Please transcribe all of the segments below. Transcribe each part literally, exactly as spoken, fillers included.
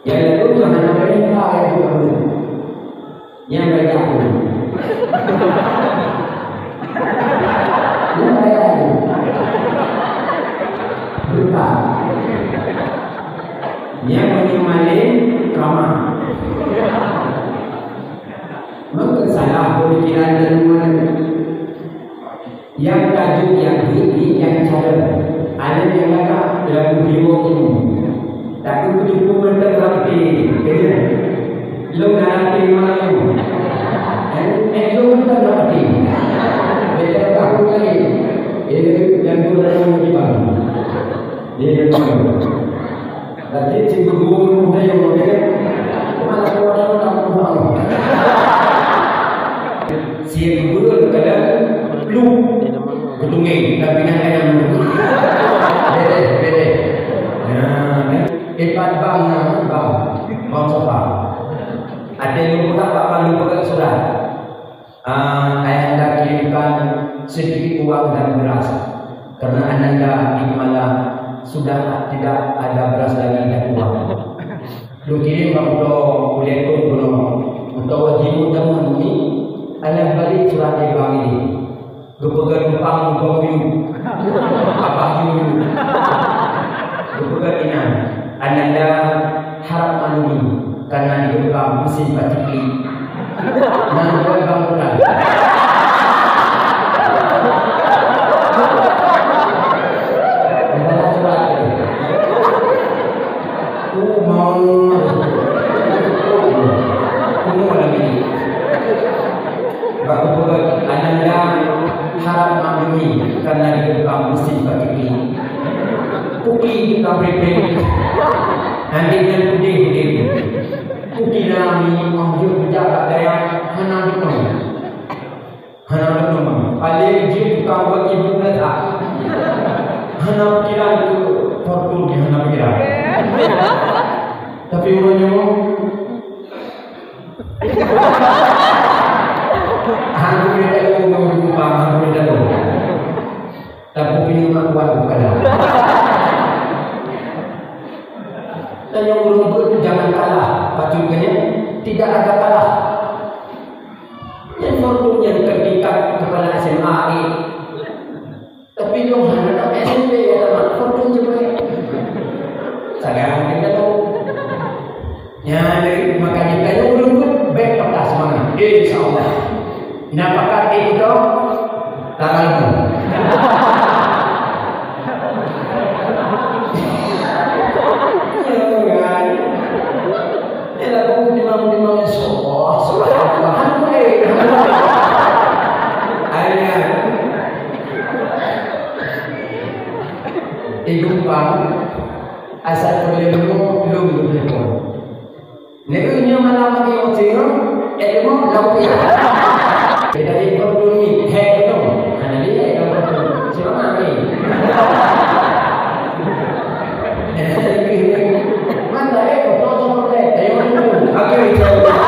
Nyang lalu nyoe hana peurintah, ya, tu. Nyang raja pun. Nyang raja pun. Bukan. Nyang meunyoe maleng, ramah. Maka salah pemikiran dan mana. Nyang tajok nyang hiek, nyang cara. Aneuk nyang galak, lagu beriwong ilmu. Takue keuteupeu mantong rapati, keu nyan. Lôn na rapati malam nyoe. Eh, eh, lôn mantong rapati. Beda takue lagi. Eh, nyang dua dalam lagi bang. Dia yang dua. Lagi cikgu guru muda yang muda. Mana kawan-kawan tak mau? Siap guru kadang lu. Ketunggeng, tapi nak kaya lu. Bedeh, bedeh. Nah, kan? Ipat bang, bang. Bang Sofa. Ada yang buka, bak bang buka surat. Ah, ayahanda kirimkan sedikit uang dan beras. Karena ananda di Kemala sudah tidak ada beras lagi dan uang. Lôn kirim bak uroe ulée thon bunoe, uroe wajib jameun ni, ayah balik surat dari Bang Ili. Geupeugah numpang muka muyu. Abah yuyu. Geupeugah inan. Ananda harap maklumi, karena di gerbang musim paceklik. Nang buat bang bulan. Membaca surat. Ku mau. Ku mau lagi. Bak kupeugah ananda harap maklumi karena di gerbang musim paceklik. Pukli tukang prepare. Nanti nyan pudeh-pudeh. Pukli dalam ni, oh, jeuet bejak bak dayah, hana beutôi. Hana beutôi. Paling jeuet tukang buat ibu letak. Hana pikiran tu, fortun dia hana pikiran. Tapi orang nyoe, Hana beda lu ngon rupa, hana beda lu. Tapi punya mak kuat bukan. Dan yang urut tu jangan kalah, patutnya tidak ada kalah. Yang waktu yang ketika kepala S M A ni, Tapi lôn hana tamat S M P, ya, tamat fortun je baik. Sagai kita tahu. Ya, jadi makanya kita ulun pun baik patah semangat. Insya Allah. Nah, pakat di kita, tangan. Ya, kan? Eh, lagu timang-timang, insya Allah. Subhanallah. Akhirnya, Di Geumpang, asai peureulée leumo, lôn geutelepon. Nyoe malam lagi ucing, eh, leumo, lam pih. Kita ikut dulu ni, hei, leumo. Hana dia, eh, leumo. Siapa ni? Mantap, eh, foto sama boleh. Ayo, dulu. Oke, insya Allah.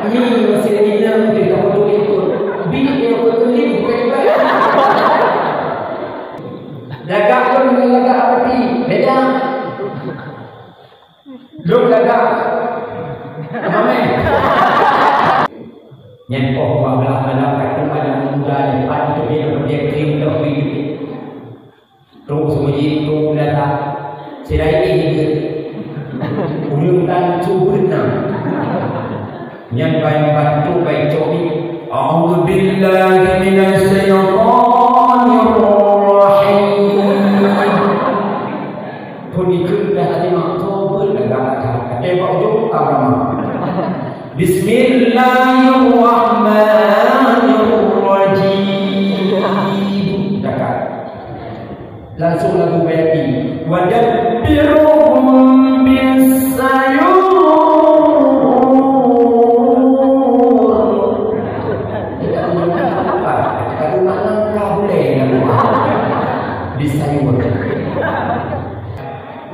Ni masih ingat dia tak peduli pun. Bilik dia peduli bukan ibadah. Lagak pun dengan lagak api. Beda. Lôn lagak. Ramai. Nyan poh dua belas malam, ka teuma aneuk muda nyan pat teubiet beude keueng teuh bit. Trok seumeujid, trok u lata. Sira ini hidup. Ureueng tan su beureueng na. Nyan bai bantu bai cok ni. A'udzubillahi minasyaitonirrajim. Pun ikut dah tadi mak tu pun dah galak. Kata bak ujung agama. Bismillahirrahmanirrahim. Cakap. Langsung lagu Bayati. Wa dabbirhum bis-sayur. Tidak mengenal apa. Kalau nak langkah boleh lagu. Bis-sayur.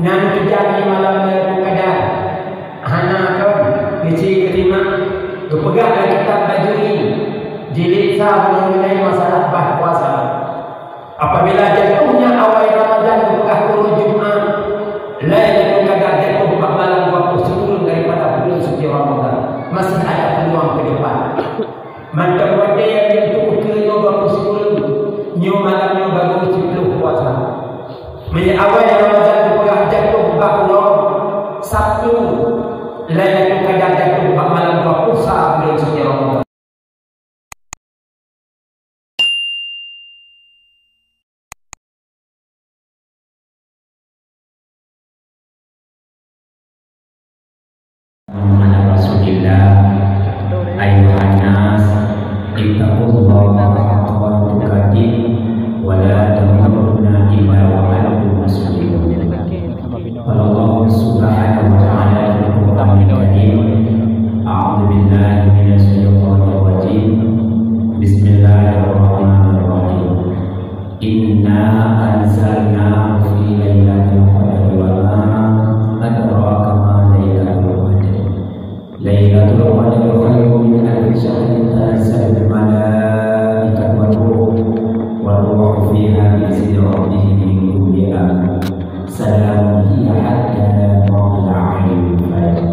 Nyang teujadi malam Lailatul Qadar. Hana kon, keuci keutimang. Geupeugah lam kitab Bajuri. Jilid sa mengenai masalah bah puasa. Bismillah. Ayuhan nas, ittaqullaha haqqa tuqatih wa la tamutunna illa wa antum muslimun. Qala Allah subhanahu wa ta'ala fil Qur'anil Karim, a'udzu billahi minasy syaithanir rajim. Bismillahirrahmanirrahim. Inna anzalnahu fi lailatul qadri wa ma adraka ma lailatul qadr. Lailatul qadri khairun min alfi syahrin, tanazzalul malaikatu war ruh, war ruhu fiha bi izni rabbihim min kulli amr. Salamun hiya hatta matla'il fajr.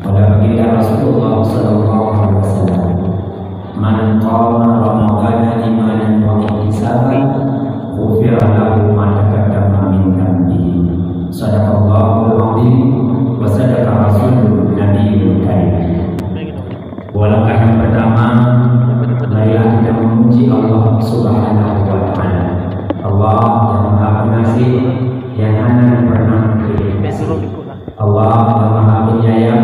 Qala baginda Rasulullah sallallahu alaihi wasallam, "Man qama Ramadhana imanan wa ihtisaban, ghufira lahu ma taqaddama min dhanbihi." Sadaqallahul azim wa sadaqa rasulun nabiyul karim. Buah langkah yang pertama, marilah kita memuji Allah Subhanahu wa Ta'ala. Allah yang Maha Pengasih, yang hana pernah mengkhianati. Allah yang Maha Penyayang,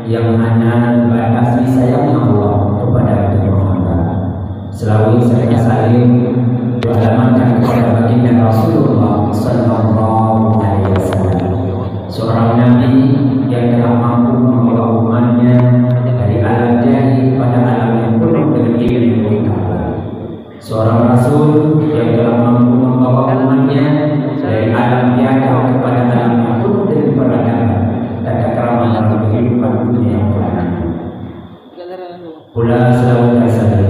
yang hana dibatasi sayangnya Allah kepada kedua hamba. Selawat serta salam dialamatkan kepada baginda Rasulullah sallallahu alaihi wasallam, seorang nabi yang telah mampu membawa umatnya dari alam jahil kepada alam yang penuh dengan ilmu pengetahuan. Seorang rasul yang telah mampu membawa umatnya dari alam biadab kepada alam yang penuh dengan peradaban, tata krama dalam kehidupan dunia yang fana. Pula selawat dan salam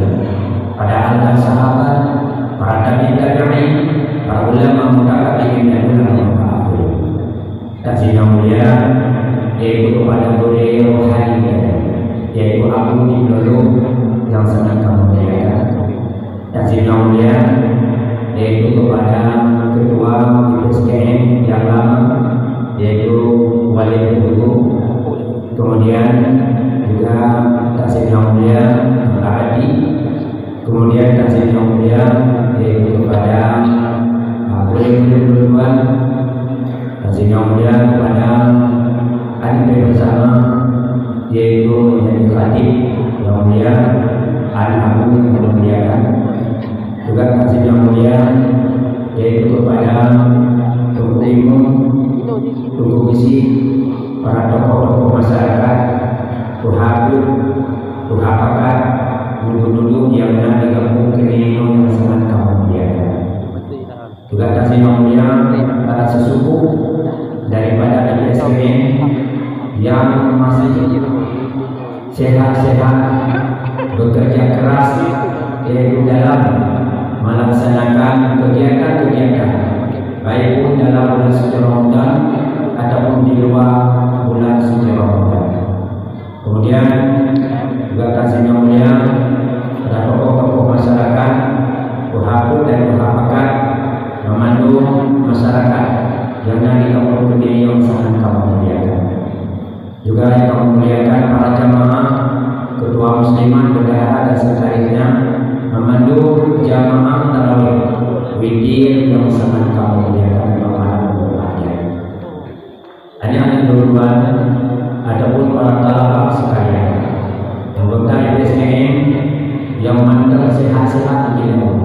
pada para sahabat, para tabi'in tabi'in, para ulama mutaqaddimin dan ulama mutaakhir. Takzim yang mulia, yaitu kepada gurèe rohani, yaitu Abu di Blolo yang sangat kami muliakan. Takzim yang mulia, yaitu kepada Ketua I P S K M yang lama, yaitu Walid Guru. Kemudian juga takzim yang mulia, Abadi. Kemudian takzim yang mulia, yaitu kepada, ah, gurèe-gurèe tuan-tuan. Takzim yang mulia kepada adik bersama, yaitu menjadi khatib yang mulia, anak Abu yang kami muliakan. Juga takzim yang mulia, yaitu kepada Teungku Imum, Teungku Geuchik, para tokoh-tokoh masyarakat, tuha peuet, tuha pakat, nuduek-nuduek nyang na di gampông keunoe nyang sangat kami muliakan. Juga takzim yang mulia para sesepuh daripada I P S K M yang masih sehat-sehat, bekerja keras, yaitu dalam melaksanakan kegiatan-kegiatan, baik pun dalam bulan suci Ramadan ataupun di luar bulan suci Ramadan. Kemudian juga takzim yang mulia pada tokoh-tokoh masyarakat, tuha peuet dan tuha pakat, memandu masyarakat yang na di gampông keunoe nyang sangat kami muliakan. Juga yang kami muliakan para jamaah, ketua muslimat, bendahara dan sekretarisnya, memandu jamaah tarawih, witir yang sangat kami muliakan pada malam berbahagia. Aneuk-aneuk droe tuan ataupun para thalabah sekalian, anggota I P S K M yang mandum sehat-sehat di dalam,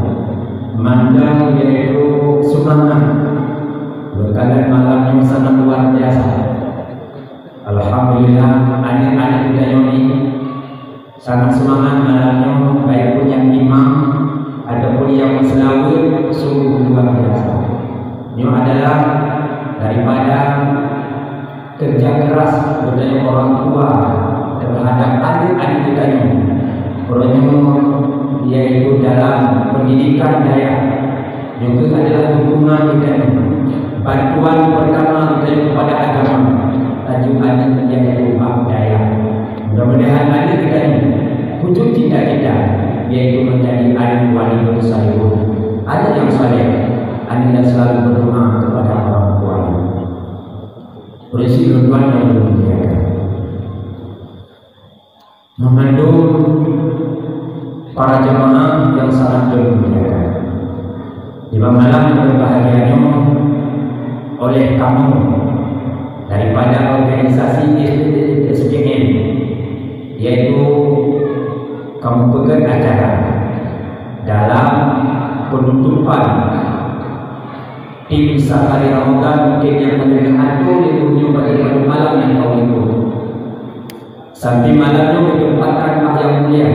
mandum yaitu seumangat, beukalon malam nyoe sangat luar biasa. Alhamdulillah, aneuk-aneuk geutanyoe nyoe sangat seumangat malam nyoe, baik pun nyang imam ataupun nyang meuseulaweuet, sungguh luar biasa. Nyoe adalah daripada kerja keras geutanyoe orang tua terhadap aneuk-aneuk geutanyoe. Uroe nyoe yaitu dalam pendidikan dayah. Nyoe kheueh adalah dukungan geutanyoe, bantuan pertama geutanyoe kepada agama, laju aneuk yaitu bak dayah. Mudah-mudahan aneuk geutanyoe wujud cita-cita, yaitu menjadi aneuk wali salihun, aneuk yang saleh, aneuk yang selalu berdoa kepada orang tuanya. Prinsip tuan yang dimuliakan. Memandu para jamaah yang sangat dimuliakan. Di malam yang berbahagia nyoe, oleh kamu daripada organisasi S P N, Penutupan tim safari Ramadan mungkin nyang ka lheueh atur di dunia pada, pada malam nyang ka lheueh. Sampai malam nyoe ditempatkan bak nyang mulia,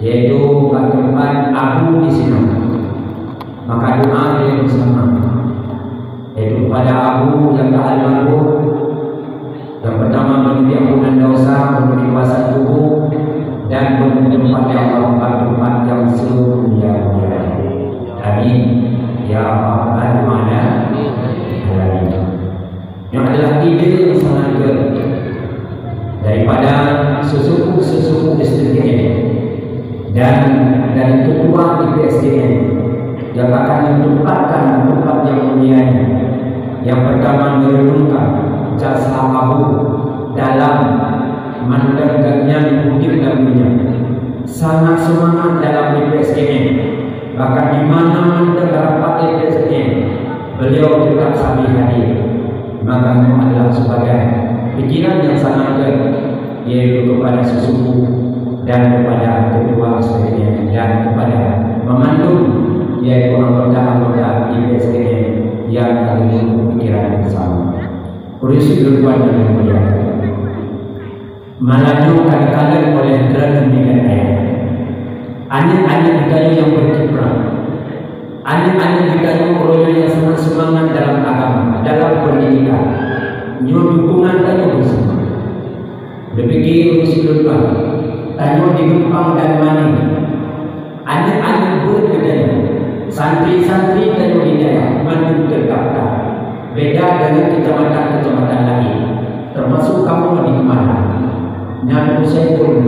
yaitu bak tempat Abu di sinoe. Maka doa dia bersama, yaitu kepada Abu nyang ka almarhum, nyang pertama meuneuti ampunan dosa, meuneuti kuasa tubuh, dan meuneuti tempat nyang Allah, tempat nyang seumulia-mulia. Amin. Ya Rabbal Alamin. Nyoe adalah ide nyang sangat gét daripada seusuku-seusuku S D K M dan dari ketua I P S D K M yang akan menempatkan tempat yang mulia ini, yang pertama merenungkan jasa Abu dalam mandang gobnyan udép lam dunia. Sangat semangat dalam I P S D K M. Bahkan di mana-mana rapat I P S D K M, beliau tetap sambil hadir. Maka nyoe adalah sebagai pikiran yang sangat gét, yaitu kepada seusuku dan kepada ketua S D K M dan kepada memandu, yaitu anggota-anggota I P S D K M yang ada pikiran yang sama. Kursi depan yang mulia. Malam nyoe ka geukalon oleh droeneuh nibak ayah. Aneuk-aneuk geutanyoe nyang berkiprah. Aneuk-aneuk geutanyoe uroe nyoe nyang sangat seumangat dalam agama, dalam pendidikan. Nyoe dukungan tanyoe bersama. Beupike ureueng siluweue, tanyoe di Geumpang dan Mané. Aneuk-aneuk beuet geutanyoe, santri-santri tanyoe di dayah mandum terdaftar. Beda dengan kecamatan-kecamatan lain, termasuk kamoe di Keumala. Nyan Husein pun,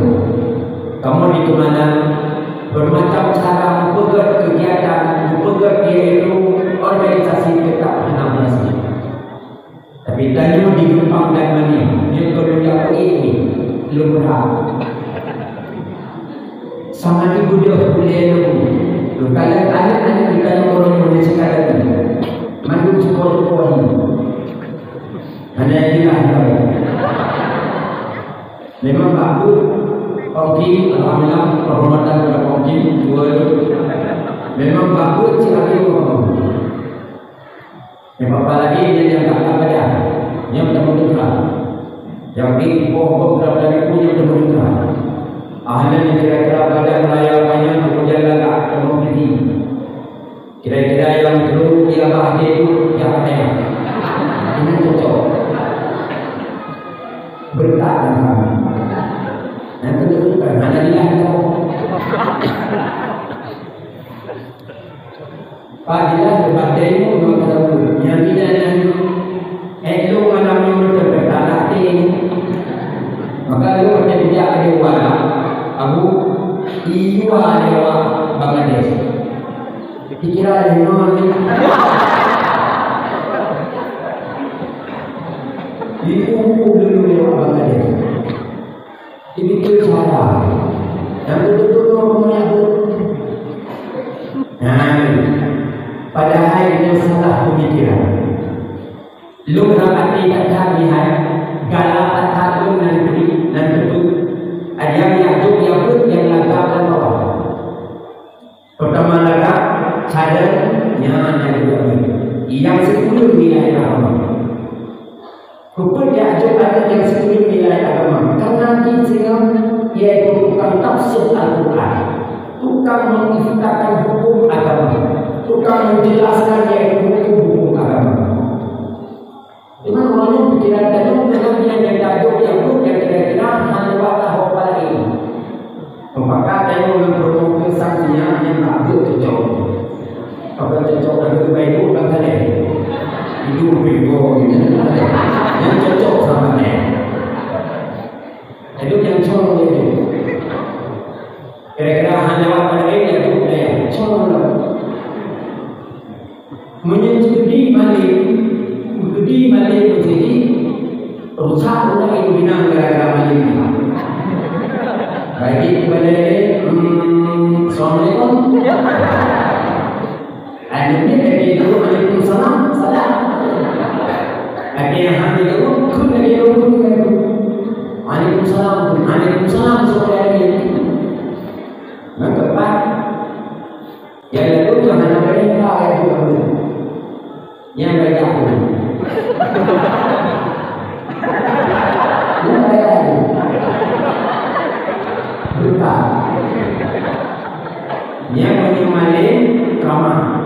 kamoe di Keumala bermacam cara meupeugét kegiatan, meupeugét yaitu organisasi tetap hana berhasil. Tapi tanyoe di Geumpang dan Mané, nyang keuneuk jak peuék nyoe, lôn brat. Sama ibu dia ulée lôn. Lôn kalon aneuk-aneuk di tanyoe ureueng nyoe di Cikalong. Mandum seukolah-seukolah nyoe. Hana jeulaih kamoe. Memang bagus. Pongki, alhamdulillah, penghormatan kepada Pongki, dua itu. Memang bagus si Abi ngomong. Nyang papa lagi dia nyang tak padah, nyang teumeututra. Nyang di boh-boh dari pun nyang teumeututra. Akhirnya kira-kira badan raya banyak kemudian lagak teumeututra. Kira-kira yang dulu dia bah dia tu yang ada. Ini cocok. Berkat dan kami. Yang kedua, mana dia yang tahu? Padilah leubeh teurimong dua tahun. Nyang tidak nyan, eh, lôn malam nyoe beutôi talak teuh. Maka lôn watèe bijak keu Abu, Abu, iyue lewat Bangladesh. Dikira lé nyoe ni. Iyue dulu lewat Bangladesh. Demikian cara. Yang betul-betul orang yang Nah, padahai nyoe salah pemikiran. Lôn rapati that-that meuhai, galak that-that lôn nan turi, nan teupeu. Nyang jak jok nyang beuet nyang lagak lam bawah. Peutama lagak, cadar, nyan nyang keudua beuet. Nyang sikureueng nilai agama. Keupeue jak jok aneuk nyang sikureueng nilai agama? Karena jih singoh, yaitu tukang tafsir Al-Quran, tukang mengiftahkan hukum agama, tukang menjelaskan yaitu hukum-hukum agama. Cuman ureueng nyoe pikiran tanyoe dengan nyang, nyang tajok nyang buet nyang kira-kira hana lewat tahu apa lain. Meupakat tanyoe ngon peurumoh keu sang sinyak nyang hana cocok. Apa cocok lagèe geubai buet bak saleh. Idup pih goe nyan. Nyang cocok sama nyan. Idup nyang cong nyan. Kira-kira hana lewat pada lain ya tu daya. Cong lah. Meunyoe jikeudi malém, jikeudi malém meuseuti, rusak ulah ibu binang gara-gara malém. Bagi kepada dia, hmm, assalamualaikum. Ada ni dari dulu, "Waalaikumsalam, salam." Ada yang hamil dulu, kun lagi dulu, kun lagi dulu. "Waalaikumsalam, waalaikumsalam," seperti hari ini. Nampak? Ya, Itu hana mereka yang bukan. Nyang raja pun. Nyang raja pun. Bukan. Nyang meunyoe maleng, ramah.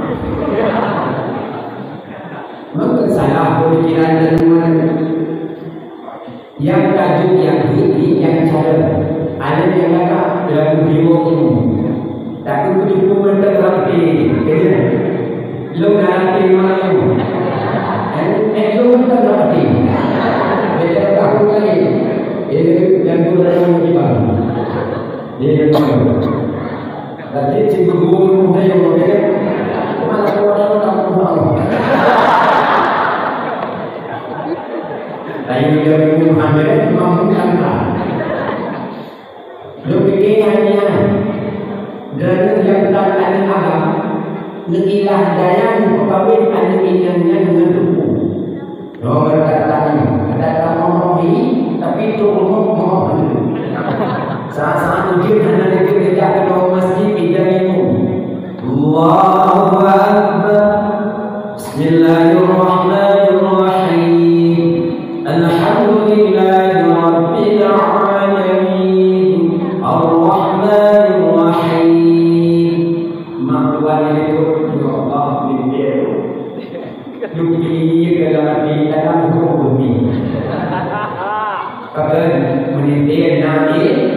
Maka salah pemikiran dan mana. Nyang tajok nyang jeuet nyang cara. Aneuk nyang galak dalam beriwok ilmu. Tapi kuteupeu mantong rati, kena. Lôn na rati malam. Eh, eh, lôn mantong rati. Beda aku lagi. Dia dan dua orang di bawah. Dia dan dua. Tapi si guru muda yang muda, mana orang nak tahu? Tapi dia memang hamil, memang bukan. Lôn pike hana, droeneuh nyang tan aneuk agam, neuilah daya neupeukawen aneuk inong nyan ngon teungku. Nyoe gata tanyoe, gata tamoh-moh hi, tapi trok rumoh moh. Saat-saat ujeuen hana lé geujak keunoe masjid, idang imum. Allahu Akbar. Bismillahirrahmanirrahim. Alhamdulillahirabbil alamin. Arrahmanirrahim. Mak tuan itu, ya Allah, bibir. Dupi dalam hati, dalam huruf bumi. Pakon meunitém na i-,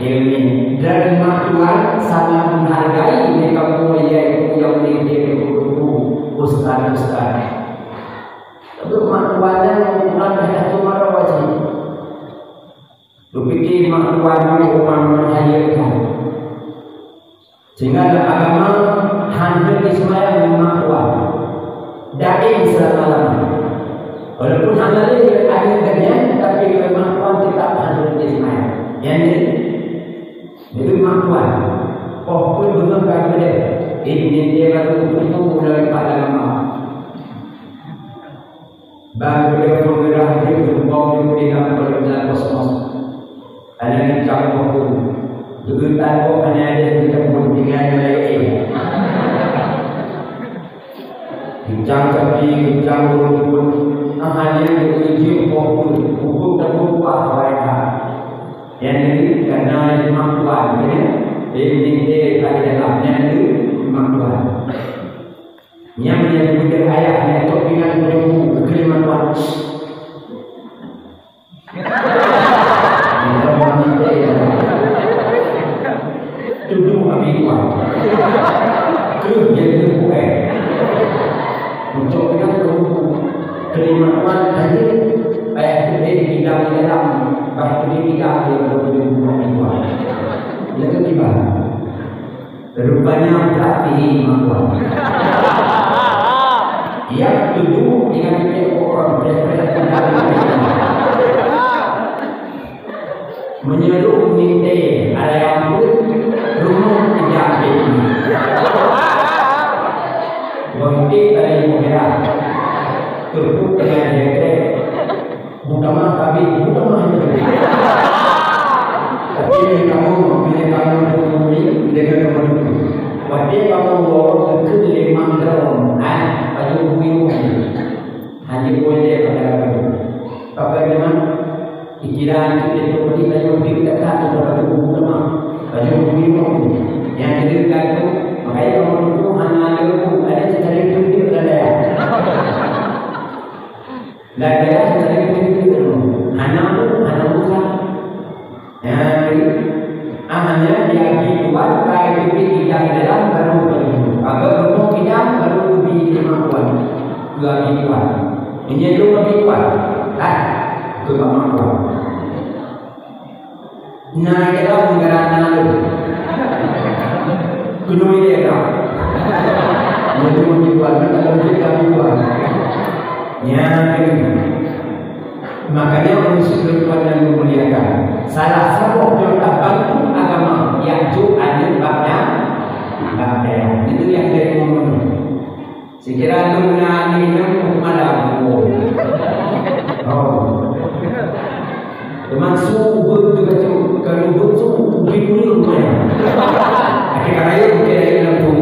ilmi. Dan mak tuan sangat menghargai lé kamoe, yaitu nyang meunitém guru-guru, ustaz-ustaz. Tapi mak tuan nyan ureueng dah satu mara wajib. Dupike mak tuan nyoe ureueng meuhayatkan. Sehingga lam agama, hana jeuet jiseumayang ngon mak tuan. Daim seulama-lama. Walaupun hana lé aneuk geuh nyan, tapi ngon mak tuan teutap hana jeuet jiseumayang. Nyan jeuet. Nyoe mak tuan. Poh pun beungoh ka geudeh. Eh, nyan dia baru kuteupeu mulai pada lama. Ban geudong meugeurah jeuet geumbong jeuet di lam peuleueh kosmos. Hana geucang boh peue. Geutanggong hana lé geutanggong tinggai meulayeue. Geucang capi, geucang ureueng pun. Ah, hana geutanggong boh peue. Hukôm tapeuupah wae that. Nyan lagèe kana jeumak tuan, ya. Eh, nyan lagèe ka di dalam, nyan lagèe jeumak tuan. Nyang, nyang geupeugah ayah, nyang tok pingan meunyoe keulimat wan. Tudu abi tuan. Keuh jadi bukai. Untuk pingan meunyoe keulimat wan, hanya payah geude di dalam, bah geude di dalam, dia berdoa abi tuan. Lagi tiba. Rupanya berarti mawon. Nyang tuju dengan tiep uroe preh-preh. Meunyoe lôn mite ada nyang peuet, rumoh ijak peuet. Bonti tadi muda. Tutup dengan jengkel. Butamah tapi, butamah itu. Tapi bila kamu, bila kamu temui, dengan kamu temui. Watèe kamu bawa ke lima gram, ha, baju bui. Hanya boleh pada kamu. Apa nama? Pikiran kita itu, kita yang lebih dekat kepada tubuh nama. Baju bui. Yang kedua, makanya kamu itu hanya ada, ada sekali itu dia berada. Lagèe hana lé peue, hana peue, hana urusan. Nyan, ah, nyan diabi tuan, kai teubiet idang dalam baru peue. Agar rumoh idang baru teubiet keumakuan. Diabi tuan. Meunyoe lôn abi tuan, ah, keu keumakuan. Na dalam neugara na lôn. Keunoe lé ka. Lôn meutuan, dalam jeuet ka meutuan. Nyan keunoe. Makanya ureueng seutuan nyang meumuliakan, salah saboh nyang tabantu agama, yaitu aneuk bak da-, bak dayah. Itu nyang dari momen. Sikira lôn na aneuk inong peumalam. Oh. Teuma su ubeut teuh bacut, ka ubeut su ubeut ureueng manyang. Akhé ka rayeuk, akhé rayeuk lam phôn.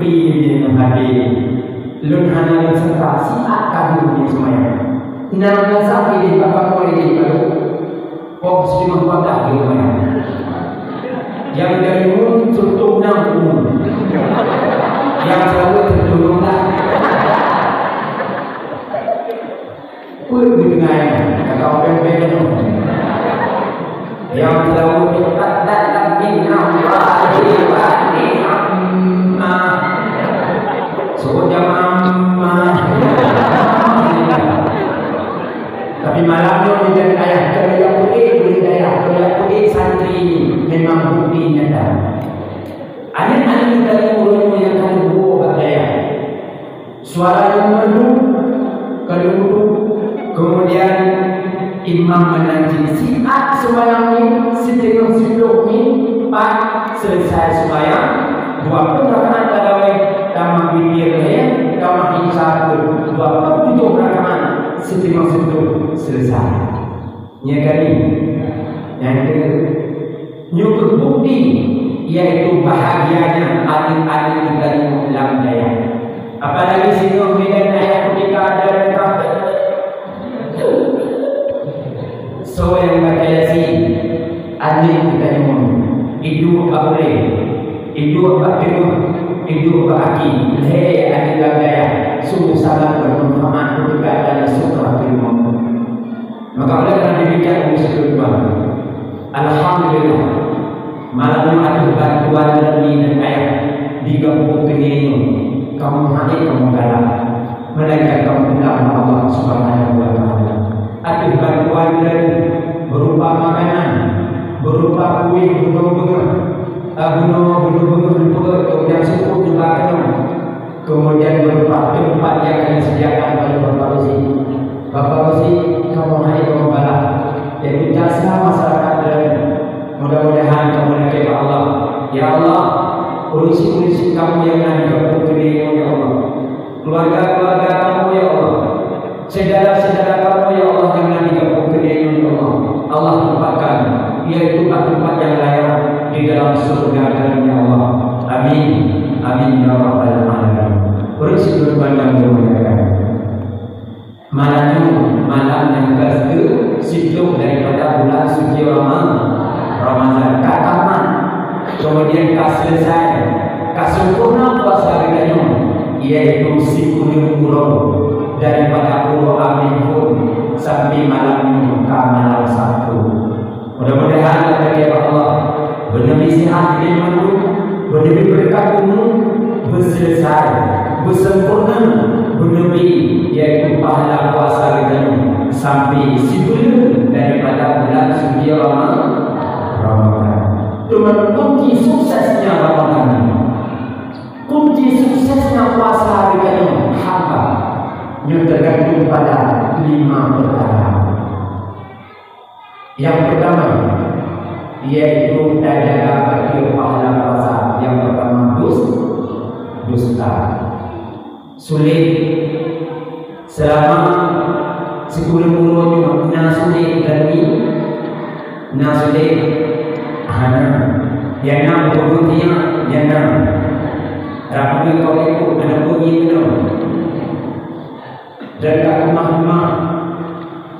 Pi di hati, lôn hana lôn sangka siat ka lheueh seumayang. Nang rasa idéh bak kamoe idéh baru, poh sitimoh empat belas di rumah. Nyang dari umum seutueng nam umum. Nyang selalu seutueng nam. Peue geudengai, kata orang beda. Nyang selalu dekat datang min Allahi wa ni'mah. Sebut jamaah. Tapi malam nyoe di ayah, kalau yang putih, di ayah, kalau yang putih santri ini memang bukti nyata. Aneuk-aneuk dari ureueng nyang ka leubuh bak dayah. Suara nyang merdu, keuludu, kemudian imam meunan cit siat seumayang nyan, siteungoh siplôh nyan, pat selesai seumayang, dua ploh rakaat tarawih, tamah witir lhèe, tamah isya pun, dua ploh tujoh rakaat, siteungoh siplôh selesai. Nyan kali. Nyang keu, nyoe keuh bukti, yaitu bahagianya aneuk-aneuk geutanyoe lam dayah. Apalagi singoh Medan ayah kutika ada deungon. Soe nyang gata yasin, aneuk geutanyoe, iduek bak ulèe, iduek bak teungoh, iduek bak aki, lhèe aneuk lam dayah, sungguh sangat bermanfaat ketika ada di sekolah ilmu. Maka oleh karena demikian, Ibu Syedara, alhamdulillah, malam nyoe ateueh bantuan dari nenek ayah di gampông keunoe nyoe, kamoe hana kamoe galak, melainkan kamoe pulang Allah Subhanahu wa Taala. Ateueh bantuan dari berupa makanan, berupa kueh bunoe beungoh, eh, bunoe, bunoe beungoh, bunoe beungoh, kemudian suku juga keunoe. Kemudian berupa teumpat nyang ka disediakan oleh Bapak Ruzi. Bapak Ruzi, kamoe hana kamoe galak, yaitu jasa masyarakat Medan. Mudah-mudahan kamoe lakèe bak Allah. Ya Allah, ureueng syiek-ureueng syiek kamoe nyang na di gampông keunoe nyoe, ya Allah. Keluarga-keluarga kamoe, ya Allah. Syedara-syedara kamoe, ya Allah, nyang na di gampông keunoe nyoe, ya Allah. Allah tempatkan, yaitu bak teumpat nyang layak di dalam syeuruga Kami, ya Allah. Amin. Amin, ya rabbal alamin. Ureueng syiek bandum dimuliakan. Malam nyoe, malam nyang ka siplôh daripada bulan suci Rama-, Ramadhan. Ka tamat, kemudian ka selesai, ka sempurna puasa geutanyoe, yaitu sikureueng uroe daripada uroe Ahad pun sampai malam nyoe ka malam Sabtu. Mudah-mudahan lakèe bak Allah, beuneubi sihat di mandum, beuneubi beureukat umu, beuselesai, beusempurna, beuneubi, yaitu pahala puasa geutanyoe sampai sibuleuen daripada bulan suci Rama-, Ramadhan. Teuma kunci suksesnya Ramadhan, kunci suksesnya puasa geutanyoe hamba, nyoe teugantung pada lima peukara. Nyang peurtama, yaitu tajaga bacut pahala puasa. Nyang peurtama, dus-, dusta. Sulet. Seulama sikureueng uroe nyoe na sulet dan mi-, na sulet. Hana. Nyang na beureugueng tiyak, nyang na. Rabu nyoe kau ikot, hana peue ngieng keunoe. Dan ka keumah-keumah,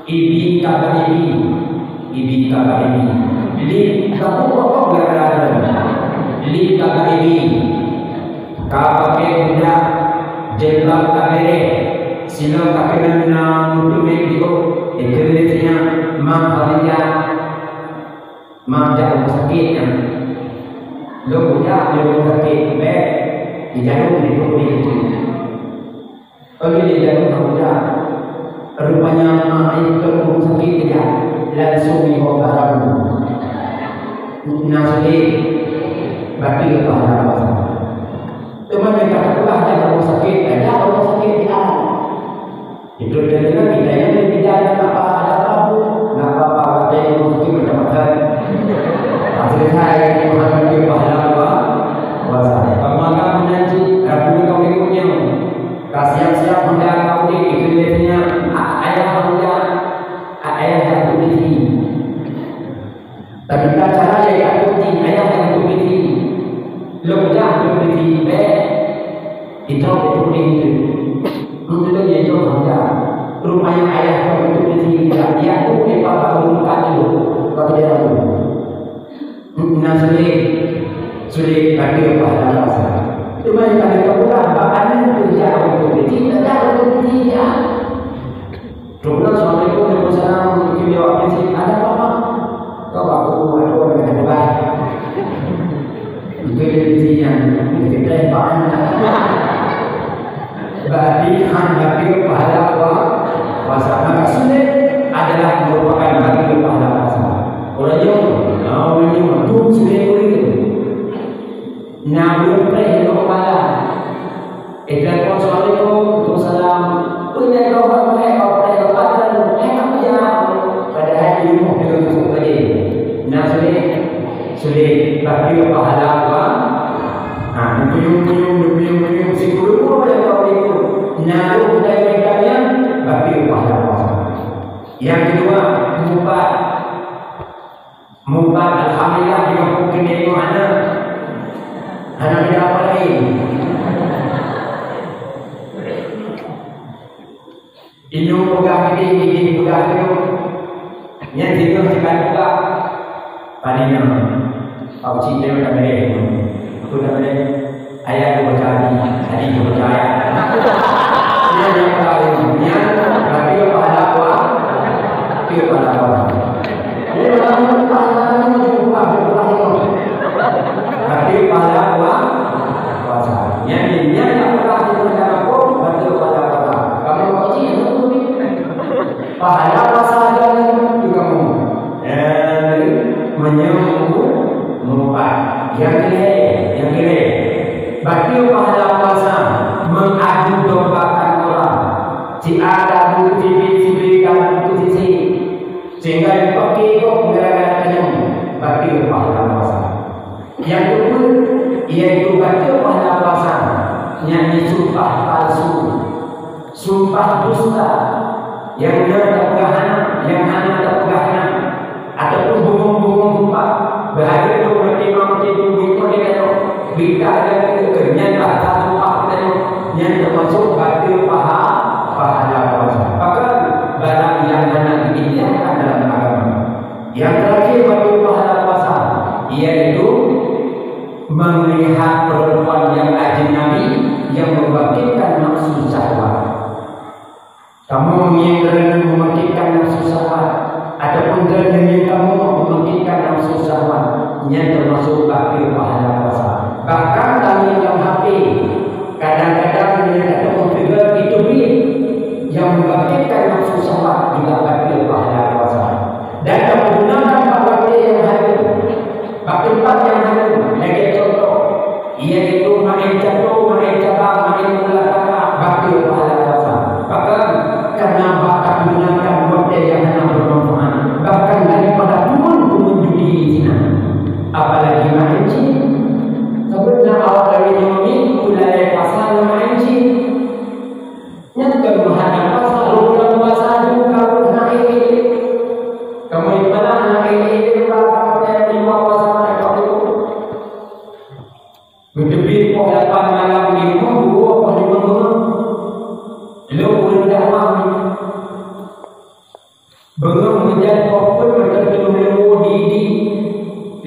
ibi ka bak ibi, ibi ka bak ibi. Lip ka bukok gara-gara lip ka bak ibi. Ka pakai budak, jilbab ka bèrèh, sinoe ka keuneuk na meuteumé jiôh, ikheun lé si nyan, "Ma, Khadijah, ma jak rumoh sakét nyan." Lôn kujak lé rumoh sakét, bèk, di jaroe di peuet di itu. Peumiléh jaroe ka muda. Rupanya ma ayah teuh sakét keujak, langsung jiwoe bak rabu. Na sulet, bacut pahala puasa. Teuma nyang ka teupeugah jak rumoh sakét, jak rumoh sakét di alam. Itu dia kena kita yang lebih jalan apa, ada apa pun, nak apa-apa, ada yang mungkin macam-macam. Hasil saya itu Tuhan bagi pahala puasa. Maka menanti rabu kau berikutnya. Ka siap-siap hendak kau di itu biasanya ayah hendak ayah jatuh di sini. Tapi tak cara dia jatuh di ayah jatuh di sini. Lom jatuh di sini, bèk. Itu betul itu. Untuk dia itu hanya rumahnya ayah kau itu di sini, dia, dia tu lepas baru buka dulu bagi dia tu. Nah, sulit. Sulit bagi pahala puasa. Cuma yang kami lakukan, bahkan itu dia untuk di sini, dia untuk di sini, ya. Kemudian Assalamualaikum, Waalaikumsalam, mungkin dia awak masjid, ada apa, Pak? Kau baku, ada orang kena buat. Itu dia di sini yang lebih baik, Pak. Berarti han bagi pahala puasa. Maka sulit adalah merupakan bagi pahala puasa. Orang yang, orang yang tu sulit pun itu. Nah, belum pernah yang kau malam. Eh, telepon, "Assalamualaikum." "Waalaikumsalam." "Peue nyang kau buat, kau preh, kau pakai?" Eh, apa ya? Padahal di rumah dia tu saja. Nah, sulit. Sulit. Tapi pahala apa? Ha, meuyum-meuyum, meuyum-meuyum, sikulu pun ada kau itu. Nah, lu kita yang tanya, tapi pahala apa? Yang kedua, mubah. Mubah, alhamdulillah, di kampung keuneuk nyoe hana. Hana beda apa lain. Inong peugah ideh, ideh peugah inong. Nyan singoh sikat peugah. Pani nyoe. Pak Cik nyoe tak boleh. Aku tak boleh. Ayah dua baca hadis, hadis dua baca ayat. Nyan nyang paling, nyan berarti pahala puasa. Berarti pahala puasa. Jadi, pahala puasa, pahala puasa, pahala puasa. Berarti pahala puasa. Nyan, nyan tak pernah kita dapat pun, berarti pahala puasa. Kamu kecil, pahala puasa dan juga kamu. Dan menyembuh mupat. Yang kira, yang kira. Bagi pahala puasa mengadu dombakan orang. Si A gadu sibit, sibit gadu sisi. Sehingga dipakai kok gara-gara tanyong. Bagi pahala puasa. Yang kedua, yaitu bagi pahala puasa. Yang disumpah palsu. Sumpah dusta, nyang na tapeugah hana, nyang hana tapeugah na, ataupun bungong-bungong sumpah. Bahaya tu berarti memang betul-betul di dalam berita dan keunyan bahasa sumpah kita tu, nyan termasuk batu paha, pahala puasa. Bahkan barang yang hana diizinkan dalam agama. Yang terakhir batu pahala puasa, yaitu melihat perempuan yang ajnabi yang membangkitkan nafsu syahwat. Kamoe nyang droeneuh membangkitkan nafsu syahwat, ataupun droeneuh nyang kamoe membangkitkan nafsu syahwat, nyan termasuk bak pahala puasa. Bahkan tangieng lam H P, kadang-kadang nyan ataupun video itu nyang membangkitkan nafsu syahwat juga bak pahala puasa. Dan kamoe gunakan bak watèe nyang hareuem. Bak teumpat nyang hareuem, lagèe contoh, iaitu maén cato, maén cabang, maén bola tapak, bak pahala puasa. Bahkan, karena bak tagunakan watèe nyang hana bermanfaat, bahkan daripada teumon-teumon judi di sinan. Apalagi maén cit. Sabab na awak lagèe nyoe ni, peue lalè puasa ngon maén cit. Nyan kon meuhadang puasa, lôn bulan puasa ju ka lôn hana ék-ék. Kamoe di mana hana ék-ék, di mana hana ék-ék, di mana puasa, hana ék-ék. Geuteubiet poh lapan malam di rumoh, geuwoe poh limong beungoh. Lôn ureueng dakwah. Beungoh meujan poh peuet mantong teungoh lôn woe di Idi,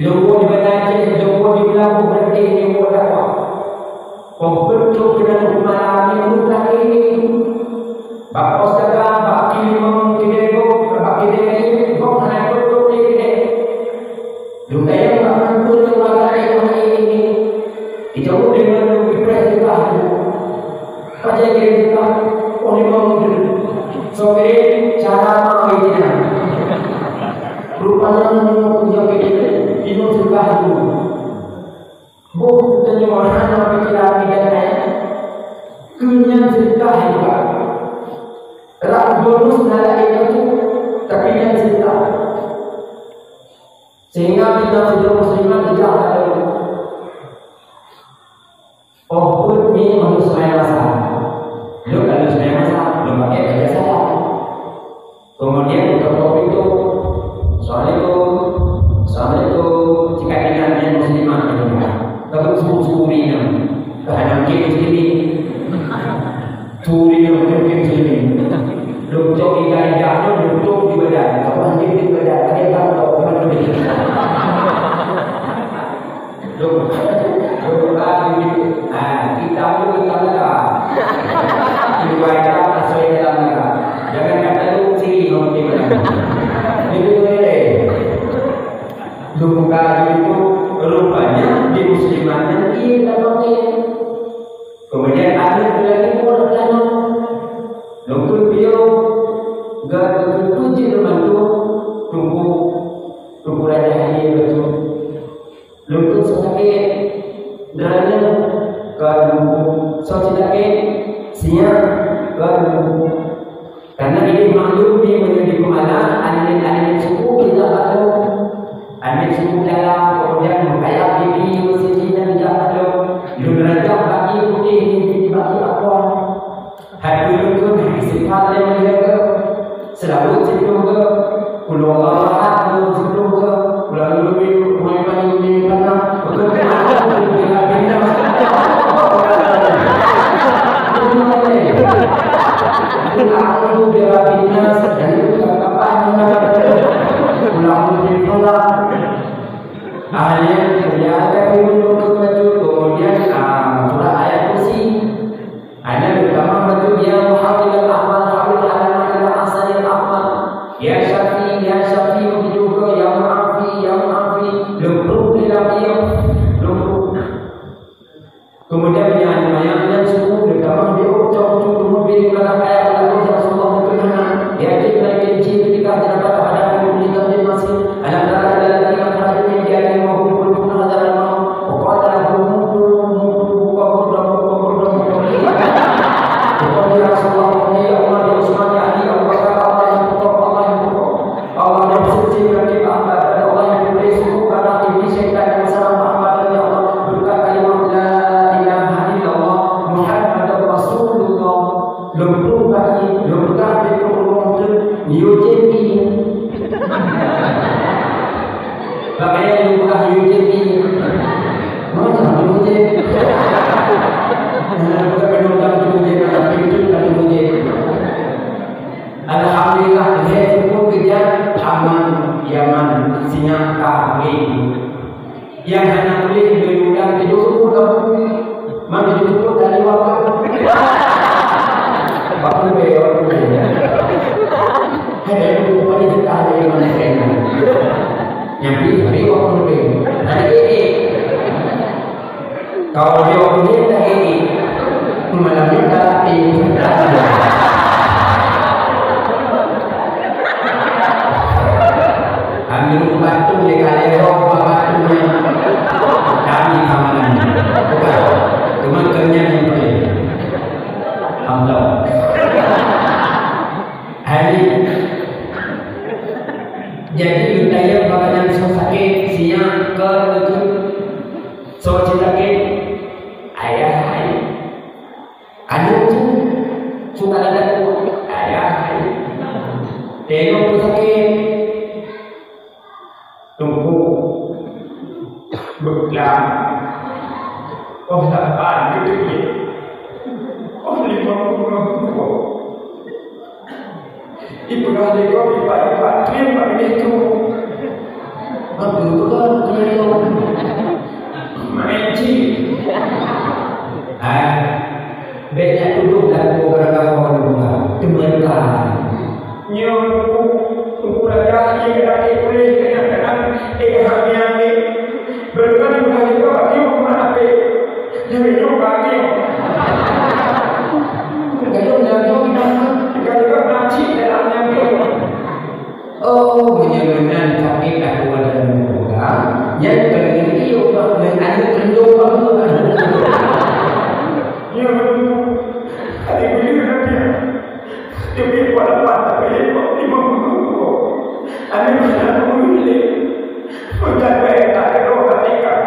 lôn woe di Banda Aceh, lôn woe di Meulaboh, Reuteng, lôn woe dakwah. Poh peuet trok keunan u malam nyan lôn ka ék-ék. Bak pos jaga, bak keulimong keudè gob, bak keudè rayeuk, gob hana ikot-ikot lé keudè. Lôn tanyong bak keuneuk peue nyang lagak lé keuhai nyoe. Jijaweueb lé ngon lôn, "Ipreh teuka." Pajan jeuet teuka? Oh, limong meuteun. Soe kirém? Cara ma wai jihnyan. Rupanya nyoe nyang kirém, inong teuka dulu. Boh, geutanyoe hana pikiran ibadat. Keu nyan seudeukah juga. Rab bonus na laén nyan, tapi nyan seudeukah. Sehingga kita sudah muslimat tidak ada. Oh, pun ni manusia masa. Lu kalau saya masa, lu pakai kerja salah. Kemudian ketok pintu. "Assalamualaikum. Assalamualaikum." Jika ingat dia muslimah, dia buka. Tapi subuh-subuh ni, kehadang kita sendiri, Turi yang mungkin sini. Lôn cok iga-iga tu, lôn tutup di badan. Apa nanti di badan? Ada tak? Apa nanti? Lôn, lôn, ah, kita tu, kita tu. Di badan, asal dalam. Jangan kata lôn sini, lôn di badan. Itu boleh. Lôn buka itu, rupanya di musliman yang iya tak pakai. Kemudian aneuk lagi murid tanyoe. Lungkun piôh, geutuju lôn bantu, Teungku, Teungku Raja Haji beutôi. Lungkun sakét, droeneuh ka lungkun, soe sakét, siat ka lungkun. Karena ini maklum di meunyoe di Kuala, aneuk-aneuk suku kita baru. Aneuk suku dalam, kemudian mengkayak bibi, mesti kita tidak baru. Lun raja bagi putih, ini bagi apa? Hati lungkun, sifat yang menjaga. Selalu situ ke, kulo Allah, kulo situ ke, kulo lebih, kulo paling lebih karena bekerja, bekerja, bekerja. Aku bela binas, jadi bukan apa-apa. Pulang mungkin pulang. Akhirnya, ya, ada firman untuk maju. Kemudian, ah, surah ayat kursi. Akhirnya, utama maju, ya, muhawwilal amal, hawwil alama ila ahsanil amal. Ya Syafi, ya Syafi, begitu juga, ya Mu'afi, ya Mu'afi. Lempung di dalam dia. Lempung. Kemudian, meunyoe aneuk manyak nyan suku, geutamah di ôk cok cucu mobil, meunan kaya, lalu Rasulullah geupeugah, "Yakin mereka jin ketika terdapat pada kamu di dalam masjid, alam tara ila alladziina kharaju min diyarihim wa hum ulufun hadharul maut, wa qala lahum mutu, mutu, wa qaddamu, wa qaddamu." Pokoknya Rasulullah, ya Umar, ya Utsman, ya Ali, Abu Bakar, Allah yang pokok, Allah yang pokok. Allah yang suci dan kita hamba dan Allah yang memberi suku karena ini syaitan yang salah hamba dan ya Allah berkat kalimat la ilaha illallah Muhammadur Rasulullah. Lempung kaki, lempung kaki ke rumah tu, U J P. Pakaian lempung kaki U J P. Mana U J P? Nah, bukan minum dalam U J P, ada pintu dalam U J P. Alhamdulillah, lhèe seupôt keujang aman, Yaman, sinyak ka puléh. Nyang hana puléh, geuyue ulang tujoh seupôt lom. Man tujoh seupôt dari waktu. Waktu be, waktu be. Hai, dari waktu be, dari mana saya? Nyang pi, tapi waktu be. Ada ini. Kalau dia punya tak ini, malam ni tak ini. Ambil batu dia kali roh batunya. Kami sama ni. Bukan. Cuma kenyang yang boleh. Alhamdulillah. Hari jadi, lutaya bakajan soe sakét, siap ke begitu. Soe cit sakét, ayah hai. Aneuk tu, suka ada ayah hai. Tengok tu sakét. Tunggu. Beutlang. Oh, lapan gitu ya. Oh, lima puluh. Ipeugah lé gob ipat-ipat trép bak binéh tu. Maka peugah keu lôn, "Maén cit." Ah, bèk jak tudoh lakoe gara-gara lôn peugah. Teuma ka. Nyoe Teungku, Teungku Raja, ié geudak ék puléh, kadang-kadang ék hamian deh. Beureukat peugah lé gob, nyoe meunan apé. Nyang nyoe bagi. Gayung nyang nyoe gimana? Gayung na cit dalam nyang nyoe. Oh, meunyoe meunan sakét aku ada muka. Nyang keuneuk ié ubak ngon aneuk keunoe bangga. Ya, betul. Adik beli berhati. Tapi buat apa tak boleh buat lima puluh. Aneuk aneuk beli. Peugah baik tak ada orang tinggal.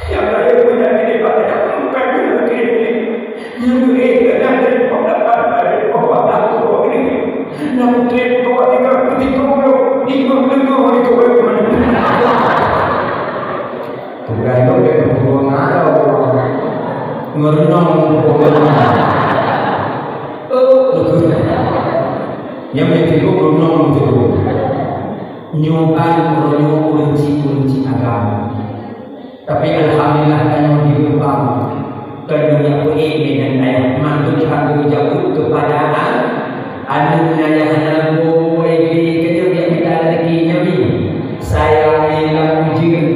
Yang lahir punya diri pada yang bukan punya diri. Yang diri dengan dari pengdapat dari pengdapat ini. Yang diri dua tiga tiga puluh lima puluh itu baru mana. Bukan itu dia bukan ada orang. Merenung bukan Beuék mi dan ayah mandum ka geujaweueb keupada an-, aneuk nyang hana geuwoe di keujeueng nyang mita rezeki nyoe mi. Sayang mi lam ujeuen,